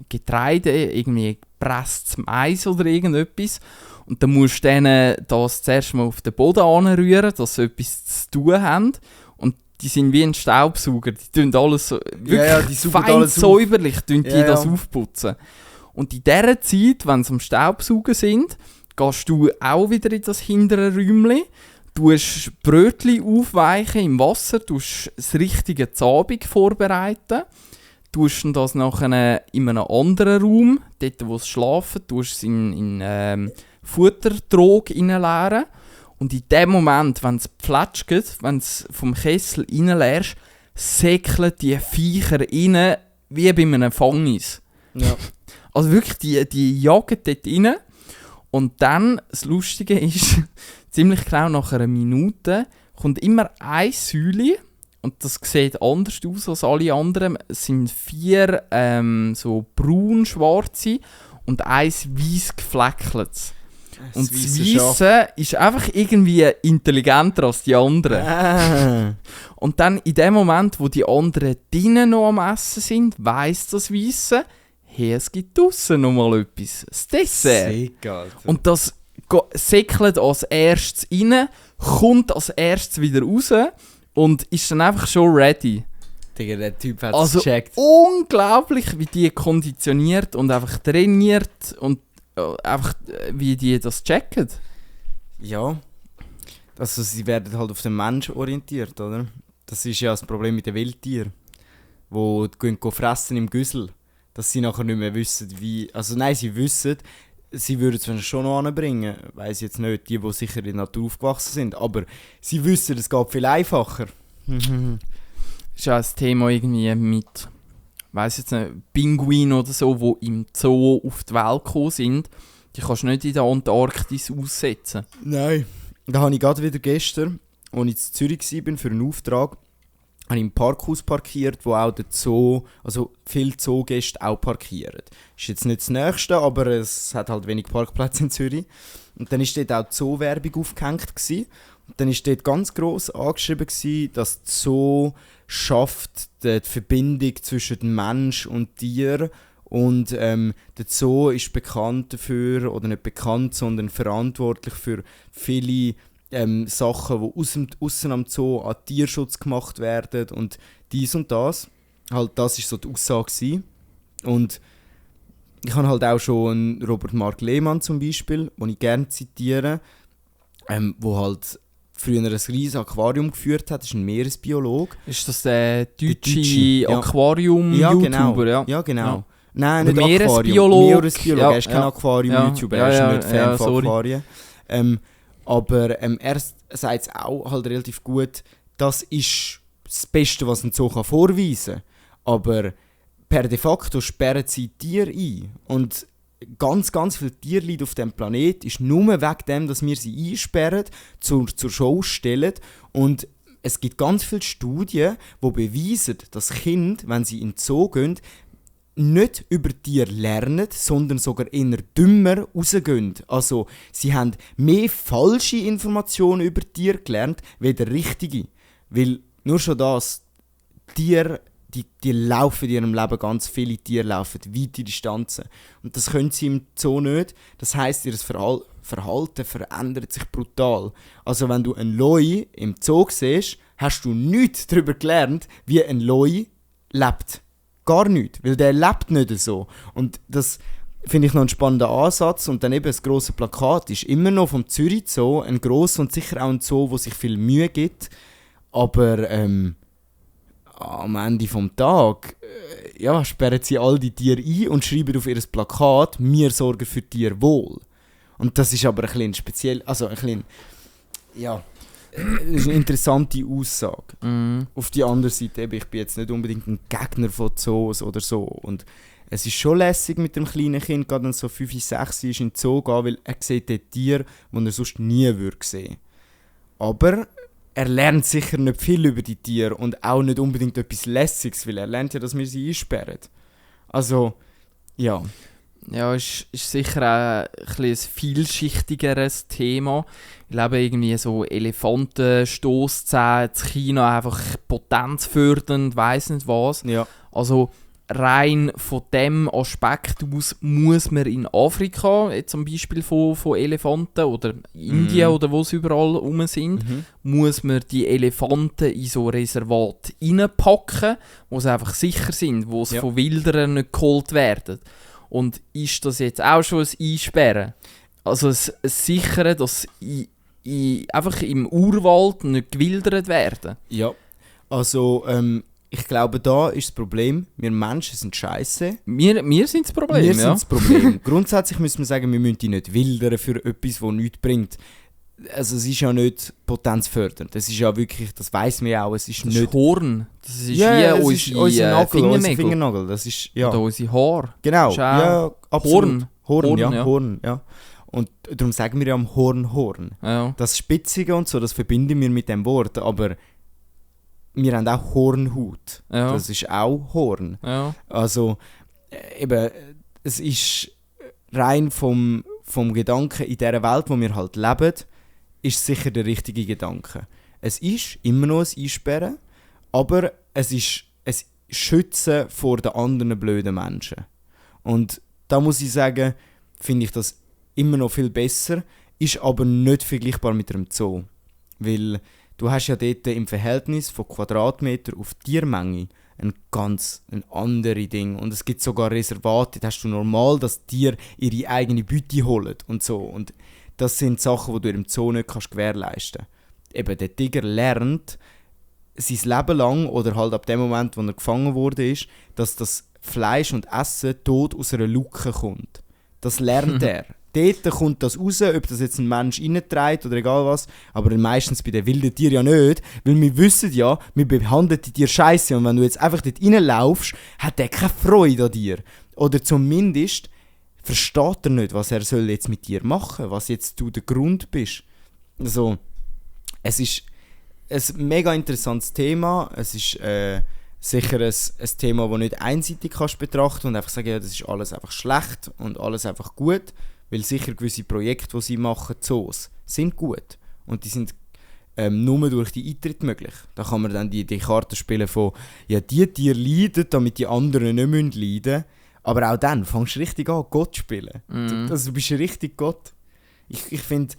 Getreide, irgendwie gepresstes Mais oder irgendetwas. Und dann musst du denen das zuerst mal auf den Boden anrühren, dass sie etwas zu tun haben. Und die sind wie ein Staubsauger. Die tun alles so wirklich fein säuberlich das aufputzen. Und in dieser Zeit, wenn sie am Staubsaugen sind, gehst du auch wieder in das hintere Räumchen, tust Brötchen aufweichen im Wasser, tust das richtige Zabig vorbereiten, tust das nachher in einem anderen Raum, dort wo sie schlafen, tust es in Futtertrog reinleeren. Und in dem Moment, wenn es plätscht, wenn es vom Kessel reinleerst, säckeln die Viecher rein, wie bei einem Fangis. Ja. Also wirklich, die jagen dort rein. Und dann, das Lustige ist, ziemlich genau nach einer Minute kommt immer ein Säule. Und das sieht anders aus als alle anderen. Es sind 4 so braun-schwarze und eins weiss geflecktes. Und das Weisse ist einfach irgendwie intelligenter als die anderen. Und dann in dem Moment, wo die anderen drinnen noch am Essen sind, weiss das Weisse, hey, es gibt draussen noch mal etwas. Das Dessert. Und das säckelt als erstes rein, kommt als erstes wieder raus und ist dann einfach schon ready. Digga, der Typ hat es gecheckt. Unglaublich, wie die konditioniert und einfach trainiert und einfach, wie die das checken. Ja. Also sie werden halt auf den Mensch orientiert, oder? Das ist ja das Problem mit den Wildtieren. Die gehen fressen im Güssel. Dass sie nachher nicht mehr wissen, wie... Also nein, sie wissen, sie würden es schon noch anbringen. Weiss jetzt nicht, die sicher in der Natur aufgewachsen sind. Aber sie wissen, es geht viel einfacher. Das ist ja ein Thema irgendwie mit... Weiss jetzt nicht, Pinguine oder so, die im Zoo auf die Welt gekommen sind, die kannst du nicht in der Antarktis aussetzen. Nein. Da habe ich gerade wieder gestern, als ich in Zürich war für einen Auftrag, habe ich im Parkhaus parkiert, wo auch der Zoo, also viele Zoogäste auch parkieren. Ist jetzt nicht das Nächste, aber es hat halt wenig Parkplätze in Zürich. Und dann war dort auch die Zoo-Werbung aufgehängt gewesen. Und dann war dort ganz gross angeschrieben gewesen, dass die Zoo schafft die Verbindung zwischen dem Mensch und Tier. Und der Zoo ist bekannt dafür, oder nicht bekannt, sondern verantwortlich für viele Sachen, die aussen am Zoo an Tierschutz gemacht werden und dies und das. Halt, das war so die Aussage gewesen. Und ich habe halt auch schon einen Robert Mark Lehmann zum Beispiel, den ich gerne zitiere, wo halt früher ein riesiges Aquarium geführt hat. Das ist ein Meeresbiologe. Ist das der deutsche Aquarium-YouTuber? Ja, genau. Ja, genau. Ja. Nein, nicht Meeresbiologe. Meeresbiologe, er ist kein Aquarium-YouTuber, er ist nicht Fan von Aquarien. Aber er sagt es auch halt relativ gut, das ist das Beste, was ein Zoo vorweisen kann. Aber per de facto sperren sie Tiere ein. Und ganz, ganz viele Tiere auf diesem Planeten ist nur wegen dem, dass wir sie einsperren, zur Show stellen. Und es gibt ganz viele Studien, die beweisen, dass Kinder, wenn sie in den Zoo gehen, nicht über Tiere lernen, sondern sogar eher dümmer rausgehen. Also, sie haben mehr falsche Informationen über Tiere gelernt, weder richtige. Weil nur schon das, Tiere, die laufen in ihrem Leben, ganz viele Tiere laufen weite Distanzen. Und das können sie im Zoo nicht. Das heisst, ihr Verhalten verändert sich brutal. Also wenn du einen Loi im Zoo siehst, hast du nichts darüber gelernt, wie ein Loi lebt. Gar nichts, weil der lebt nicht so. Und das finde ich noch einen spannenden Ansatz. Und dann eben das grosse Plakat ist immer noch vom Zürich Zoo, ein grosser und sicher auch ein Zoo, der sich viel Mühe gibt. Aber am Ende des Tages sperren sie all die Tiere ein und schreiben auf ihr Plakat, wir sorgen für Tierwohl. Und das ist aber ein bisschen speziell, das ist eine interessante Aussage. Auf die andere Seite, ich bin jetzt nicht unbedingt ein Gegner von Zoos oder so. Und es ist schon lässig mit dem kleinen Kind, gerade wenn es so 5, 6 ist, in den Zoo gehen, weil er sieht dort Tiere, die er sonst nie sehen würde. Aber er lernt sicher nicht viel über die Tiere und auch nicht unbedingt etwas Lässiges, weil er lernt ja, dass wir sie einsperren. Also, ja. Ja, ist sicher auch ein vielschichtigeres Thema. Ich glaube, irgendwie so Elefanten, Stosszähne, das Kino einfach potenzfördernd, weiss nicht was. Ja. Also rein von dem Aspekt aus muss man in Afrika, jetzt zum Beispiel von Elefanten oder Indien oder wo sie überall rum sind, muss man die Elefanten in so Reservat reinpacken, wo sie einfach sicher sind, wo sie von Wilderern nicht geholt werden. Und ist das jetzt auch schon ein Einsperren? Also ein Sichern, dass einfach im Urwald nicht gewildert werden? Ja, also ich glaube, da ist das Problem, wir Menschen sind scheiße. Wir sind das Problem, Wir sind das Problem. Grundsätzlich müssen wir sagen, wir müssen die nicht wildern für etwas, das nichts bringt. Also es ist ja nicht potenzfördernd. Das ist ja wirklich, das weiss man ja auch, es ist das nicht... ist Horn. Das ist wie unsere Fingernägel. Das ist, ja. Oder unsere Haare. Genau, ja, absolut. Horn, ja. Horn, ja. Und darum sagen wir ja am Horn. Ja. Das Spitzige und so, das verbinden wir mit dem Wort, aber wir haben auch Hornhaut. Ja. Das ist auch Horn. Ja. Also, eben, es ist rein vom Gedanken in dieser Welt, wo wir halt leben, ist sicher der richtige Gedanke. Es ist immer noch ein Einsperren, aber es ist ein Schützen vor den anderen blöden Menschen. Und da muss ich sagen, finde ich das immer noch viel besser, ist aber nicht vergleichbar mit einem Zoo. Weil du hast ja dort im Verhältnis von Quadratmeter auf Tiermenge ein anderes Ding. Und es gibt sogar Reservate, da hast du normal, dass Tiere ihre eigene Beute holen und so. Und das sind Sachen, die du im Zoo nicht gewährleisten kannst. Eben, der Tiger lernt sein Leben lang, oder halt ab dem Moment, wo er gefangen wurde, dass das Fleisch und Essen tot aus einer Luke kommt. Das lernt er. Dort kommt das raus, ob das jetzt ein Mensch reinträgt oder egal was, aber meistens bei den wilden Tieren ja nicht, weil wir wissen ja, wir behandeln die Tiere scheiße und wenn du jetzt einfach dort reinlaufst, hat der keine Freude an dir. Oder zumindest versteht er nicht, was er soll jetzt mit dir machen, was jetzt du der Grund bist. Also, es ist ein mega interessantes Thema, es ist sicher ein Thema, das nicht einseitig kannst betrachten und einfach sagen, ja, das ist alles einfach schlecht und alles einfach gut. Weil sicher gewisse Projekte, die sie machen, Zoos, sind gut. Und die sind nur durch die Eintritt möglich. Da kann man dann die Karte spielen von, ja, die Tiere leiden, damit die anderen nicht leiden müssen. Aber auch dann fängst du richtig an, Gott zu spielen. Du bist richtig Gott. Ich finde,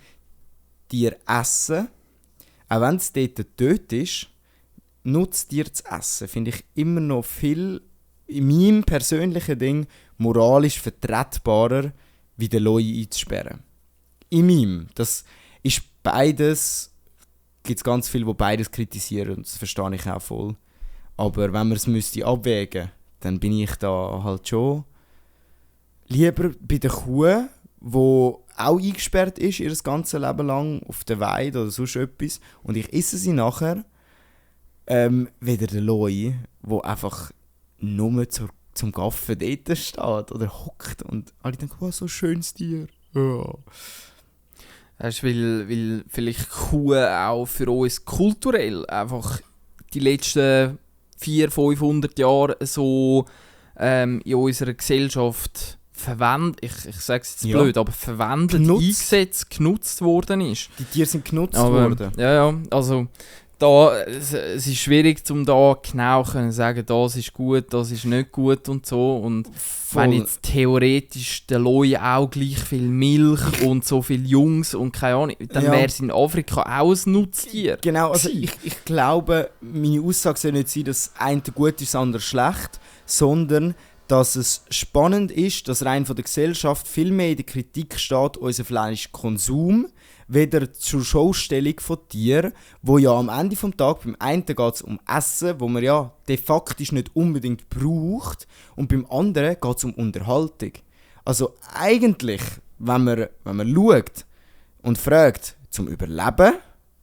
Tiere essen, auch wenn es dort tot ist, nutzt Tier zu essen, finde ich immer noch viel, in meinem persönlichen Ding, moralisch vertretbarer, wie den Loi einzusperren. In meinem. Das ist beides, gibt es ganz viele, die beides kritisieren und das verstehe ich auch voll. Aber wenn man es abwägen müsste, dann bin ich da halt schon lieber bei der Kuh, die auch eingesperrt ist, ihr ganzes Leben lang auf der Weide oder sonst etwas, und ich esse sie nachher, weder der Loi, der einfach nur zum Gaffen dort steht oder hockt und alle denken, oh, so ein schönes Tier. Ja. Das ist, weil vielleicht Kuh auch für uns kulturell einfach die letzten 400-500 Jahre so in unserer Gesellschaft verwendet, ich sage es jetzt Ja. blöd, aber verwendet, eingesetzt, genutzt worden ist. Die Tiere sind genutzt Aber, worden. ja, also da, es ist schwierig, um da genau zu sagen, das ist gut, das ist nicht gut und so. Und wenn jetzt theoretisch der Loi auch gleich viel Milch und so viele Jungs und keine Ahnung, dann Ja. wäre es in Afrika auch ein Nutztier. Genau, also gewesen. ich glaube, meine Aussage soll nicht sein, dass das eine gut ist, das andere schlecht, sondern dass es spannend ist, dass rein von der Gesellschaft viel mehr in der Kritik steht, unser Fleischkonsum, weder zur Schaustellung von Tieren, wo ja am Ende des Tages beim einen geht es um Essen, wo man ja de facto nicht unbedingt braucht, und beim anderen geht es um Unterhaltung. Also eigentlich, wenn man schaut und fragt, zum Überleben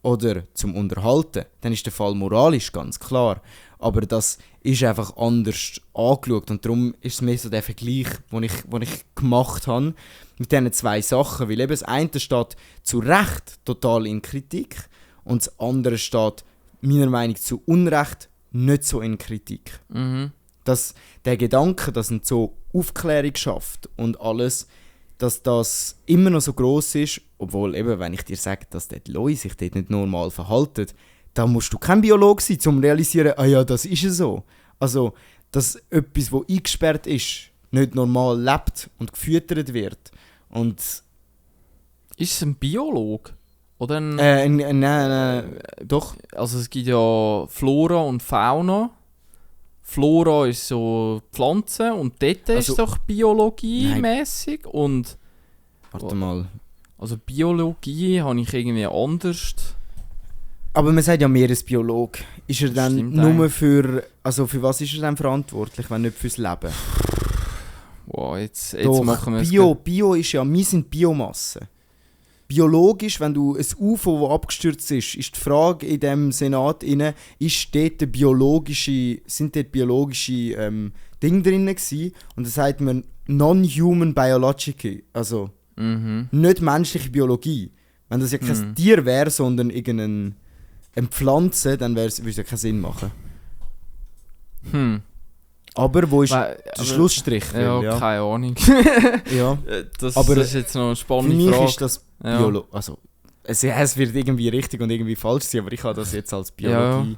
oder zum Unterhalten, dann ist der Fall moralisch ganz klar. Aber das ist einfach anders angeschaut, und darum ist es mehr so der Vergleich, den ich gemacht habe mit diesen zwei Sachen. Weil eben das eine steht zu Recht total in Kritik und das andere steht meiner Meinung nach zu Unrecht nicht so in Kritik. Mhm. Dass der Gedanke, dass ein so Aufklärung schafft und alles, dass das immer noch so gross ist, obwohl eben, wenn ich dir sage, dass die Leute sich dort nicht normal verhalten, dann musst du kein Biologe sein, um zu realisieren, ah ja, das ist so. Also, dass etwas, das eingesperrt ist, nicht normal lebt und gefüttert wird. Und Ist es ein Biologe? Oder ein, nein, doch. also es gibt ja Flora und Fauna. Flora ist so Pflanzen und dort Also- ist doch Biologie-mässig. Und Warte mal. also Biologie habe ich irgendwie anders. Aber man sagt ja Meeresbiolog. Ist er dann Stimmt nur für was ist er dann verantwortlich, wenn nicht fürs Leben? Wow, jetzt Doch, machen wir es. Bio ist ja, wir sind Biomasse. Biologisch, wenn du ein UFO, das abgestürzt ist die Frage in dem Senat inne, sind dort biologische Dinge drin gewesen? Und da sagt man non-human biological, also nicht menschliche Biologie. Wenn das ja kein Tier wäre, sondern irgendeine Pflanze, dann würde es ja keinen Sinn machen. Aber wo ist der aber- Schlussstrich? Ja, Ja. keine Ahnung. Ja. Das Aber ist jetzt noch eine Für spannende mich Frage. ist das Ja. Biologie. Also, es wird irgendwie richtig und irgendwie falsch sein, aber ich habe das jetzt als Biologie.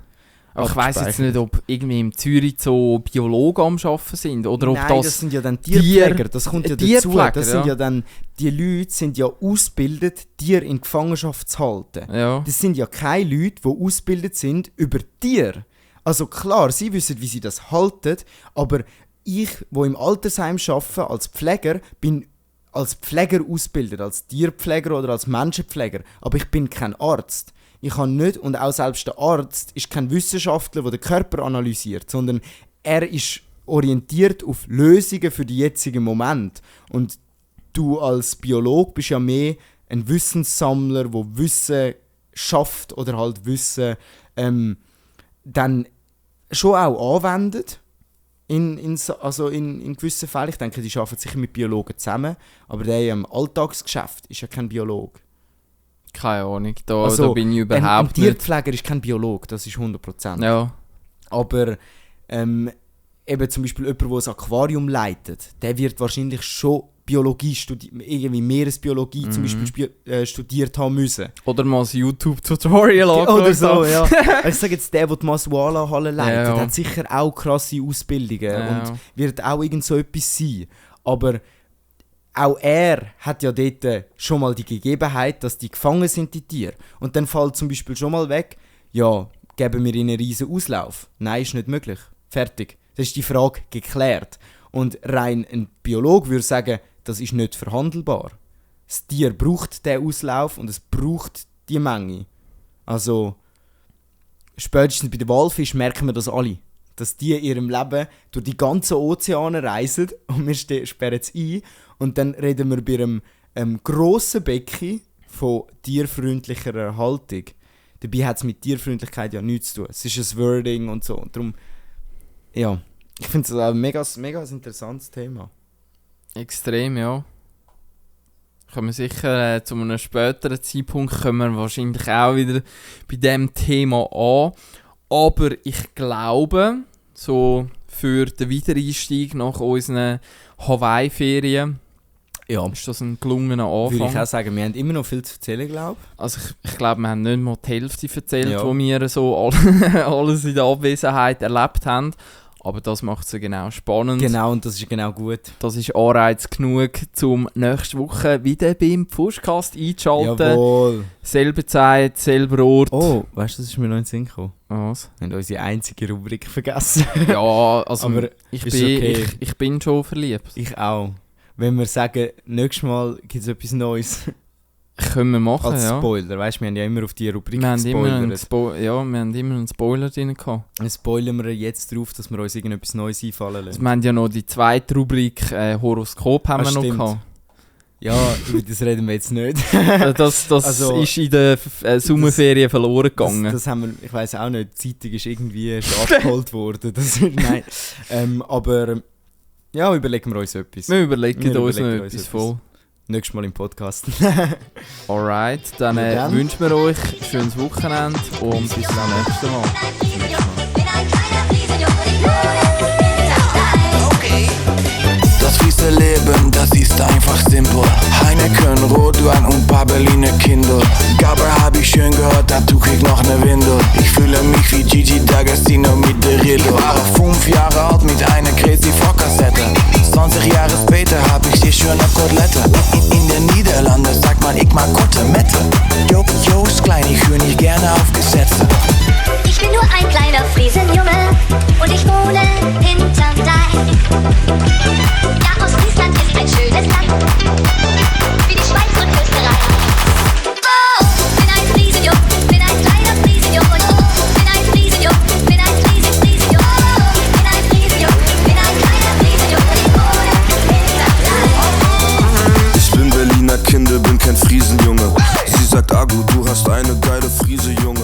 Aber ich weiss jetzt abgespeichert. nicht, ob irgendwie im Zürich so Biologen am Arbeiten sind oder ob Nein, das... das sind ja dann Tierpfleger, das kommt ja dazu. Tierpfleger, Das sind ja. ja dann, die Leute sind ja ausgebildet, Tiere in Gefangenschaft zu halten. Ja. Das sind ja keine Leute, die ausgebildet sind über Tiere. Also klar, sie wissen, wie sie das halten, aber ich, wo im Altersheim arbeite, als Pfleger, bin als Pfleger ausgebildet, als Tierpfleger oder als Menschenpfleger. Aber ich bin kein Arzt. Ich kann nicht, und auch selbst der Arzt ist kein Wissenschaftler, der den Körper analysiert, sondern er ist orientiert auf Lösungen für den jetzigen Moment. Und du als Biologe bist ja mehr ein Wissenssammler, der Wissen schafft oder halt Wissen dann schon auch anwendet. In gewissen Fällen. Ich denke, die arbeiten sicher mit Biologen zusammen, aber der im Alltagsgeschäft ist ja kein Biologe. Keine Ahnung, da bin ich ein überhaupt nicht... Tierpfleger ist kein Biologe, das ist 100%. Ja. Aber eben zum Beispiel jemand, der ein Aquarium leitet, der wird wahrscheinlich schon Biologie irgendwie Meeresbiologie zum Beispiel studiert haben müssen. Oder mal ein YouTube-Tutorial Oder angeschaut so, haben. ja. Ich sage jetzt, der die Masuala-Halle leitet, Ja. hat sicher auch krasse Ausbildungen Ja. und wird auch irgend so etwas sein. Aber auch er hat ja dort schon mal die Gegebenheit, dass die gefangen sind, die Tiere. Und dann fällt zum Beispiel schon mal weg, ja, geben wir ihnen einen riesen Auslauf? Nein, ist nicht möglich. Fertig. Das ist die Frage geklärt. Und rein ein Biologe würde sagen, das ist nicht verhandelbar. Das Tier braucht den Auslauf und es braucht die Menge. Also, spätestens bei den Walfischen merken wir das alle. Dass die in ihrem Leben durch die ganzen Ozeane reisen und wir sperren es ein. Und dann reden wir bei einem grossen Becken von tierfreundlicher Erhaltung. Dabei hat es mit Tierfreundlichkeit ja nichts zu tun. Es ist ein Wording und so. Und darum, ja, ich finde es ein mega interessantes Thema. Extrem, ja. Können wir sicher zu einem späteren Zeitpunkt kommen wir wahrscheinlich auch wieder bei diesem Thema an. Aber ich glaube, so für den Wiedereinstieg nach unseren Hawaii-Ferien. Ja, Ist das ein gelungener würde ich Anfang? auch sagen, wir haben immer noch viel zu erzählen, glaube Also ich glaube, wir haben nicht mal die Hälfte erzählt, Ja. wo wir so alles in der Abwesenheit erlebt haben. Aber das macht es ja genau spannend. Genau, und das ist genau gut. Das ist Anreiz genug, um nächste Woche wieder beim Pfuschcast einzuschalten. Jawohl. Selbe Zeit, selber Ort. Oh, weißt du, das ist mir noch in den Sinn gekommen. Was? Wir haben unsere einzige Rubrik vergessen. Ja, also Aber ich ist bin, okay. ich bin schon verliebt. Ich auch. Wenn wir sagen, nächstes Mal gibt es etwas Neues Können wir machen, als ja. Spoiler. Weißt du, wir haben ja immer auf die Rubrik Wir haben, immer einen gespoilert. wir haben immer einen Spoiler drin gehabt. Dann spoilern wir jetzt drauf, dass wir uns irgendetwas Neues einfallen Also lassen. wir haben ja noch die zweite Rubrik, Horoskop haben wir noch stimmt. gehabt. Ja, über das reden wir jetzt nicht. Das Also, ist in der Sommerferien verloren gegangen. Das haben wir, ich weiss auch nicht, die Zeitung ist irgendwie schon abgeholt worden. Nein. Aber ja, überlegen wir uns etwas. wir überlegen wir uns noch überlegen uns etwas etwas. voll. Nächstes Mal im Podcast. Alright, dann Ja, dann. wünschen wir euch ein schönes Wochenende und bis zum nächsten Mal. Das fiese Leben, das ist einfach simpel. Heineken, Rotwein und paar Berliner Kindle. Gabber hab ich schön gehört, dazu krieg noch ne Windel. Ich fühle mich wie Gigi D'Agostino mit der Riddle. Ich war 5 Jahre alt mit einer Crazy Frog Kassette. 20 Jahre später hab ich die schöne Kotelette. In den Niederlanden sagt man, ich mag Kotelette. Joost klein, ich höre nicht gerne auf Gesetze. Ich bin nur ein kleiner Friesenjunge und ich wohne hinterm Deich. Ja, Ostfriesland ist ein schönes Land, wie die Schweiz und Österreich. Oh, bin ein Friesenjung, bin ein kleiner Friesenjung. Bin ein Friesenjung, bin ein Friesenjung. Bin ein Friesenjung, bin ein kleiner Friesenjung und ich wohne hinterm Deich. Ich bin Berliner Kinder, bin kein Friesenjunge. Sie sagt, Agu, du hast eine geile Friese, Junge.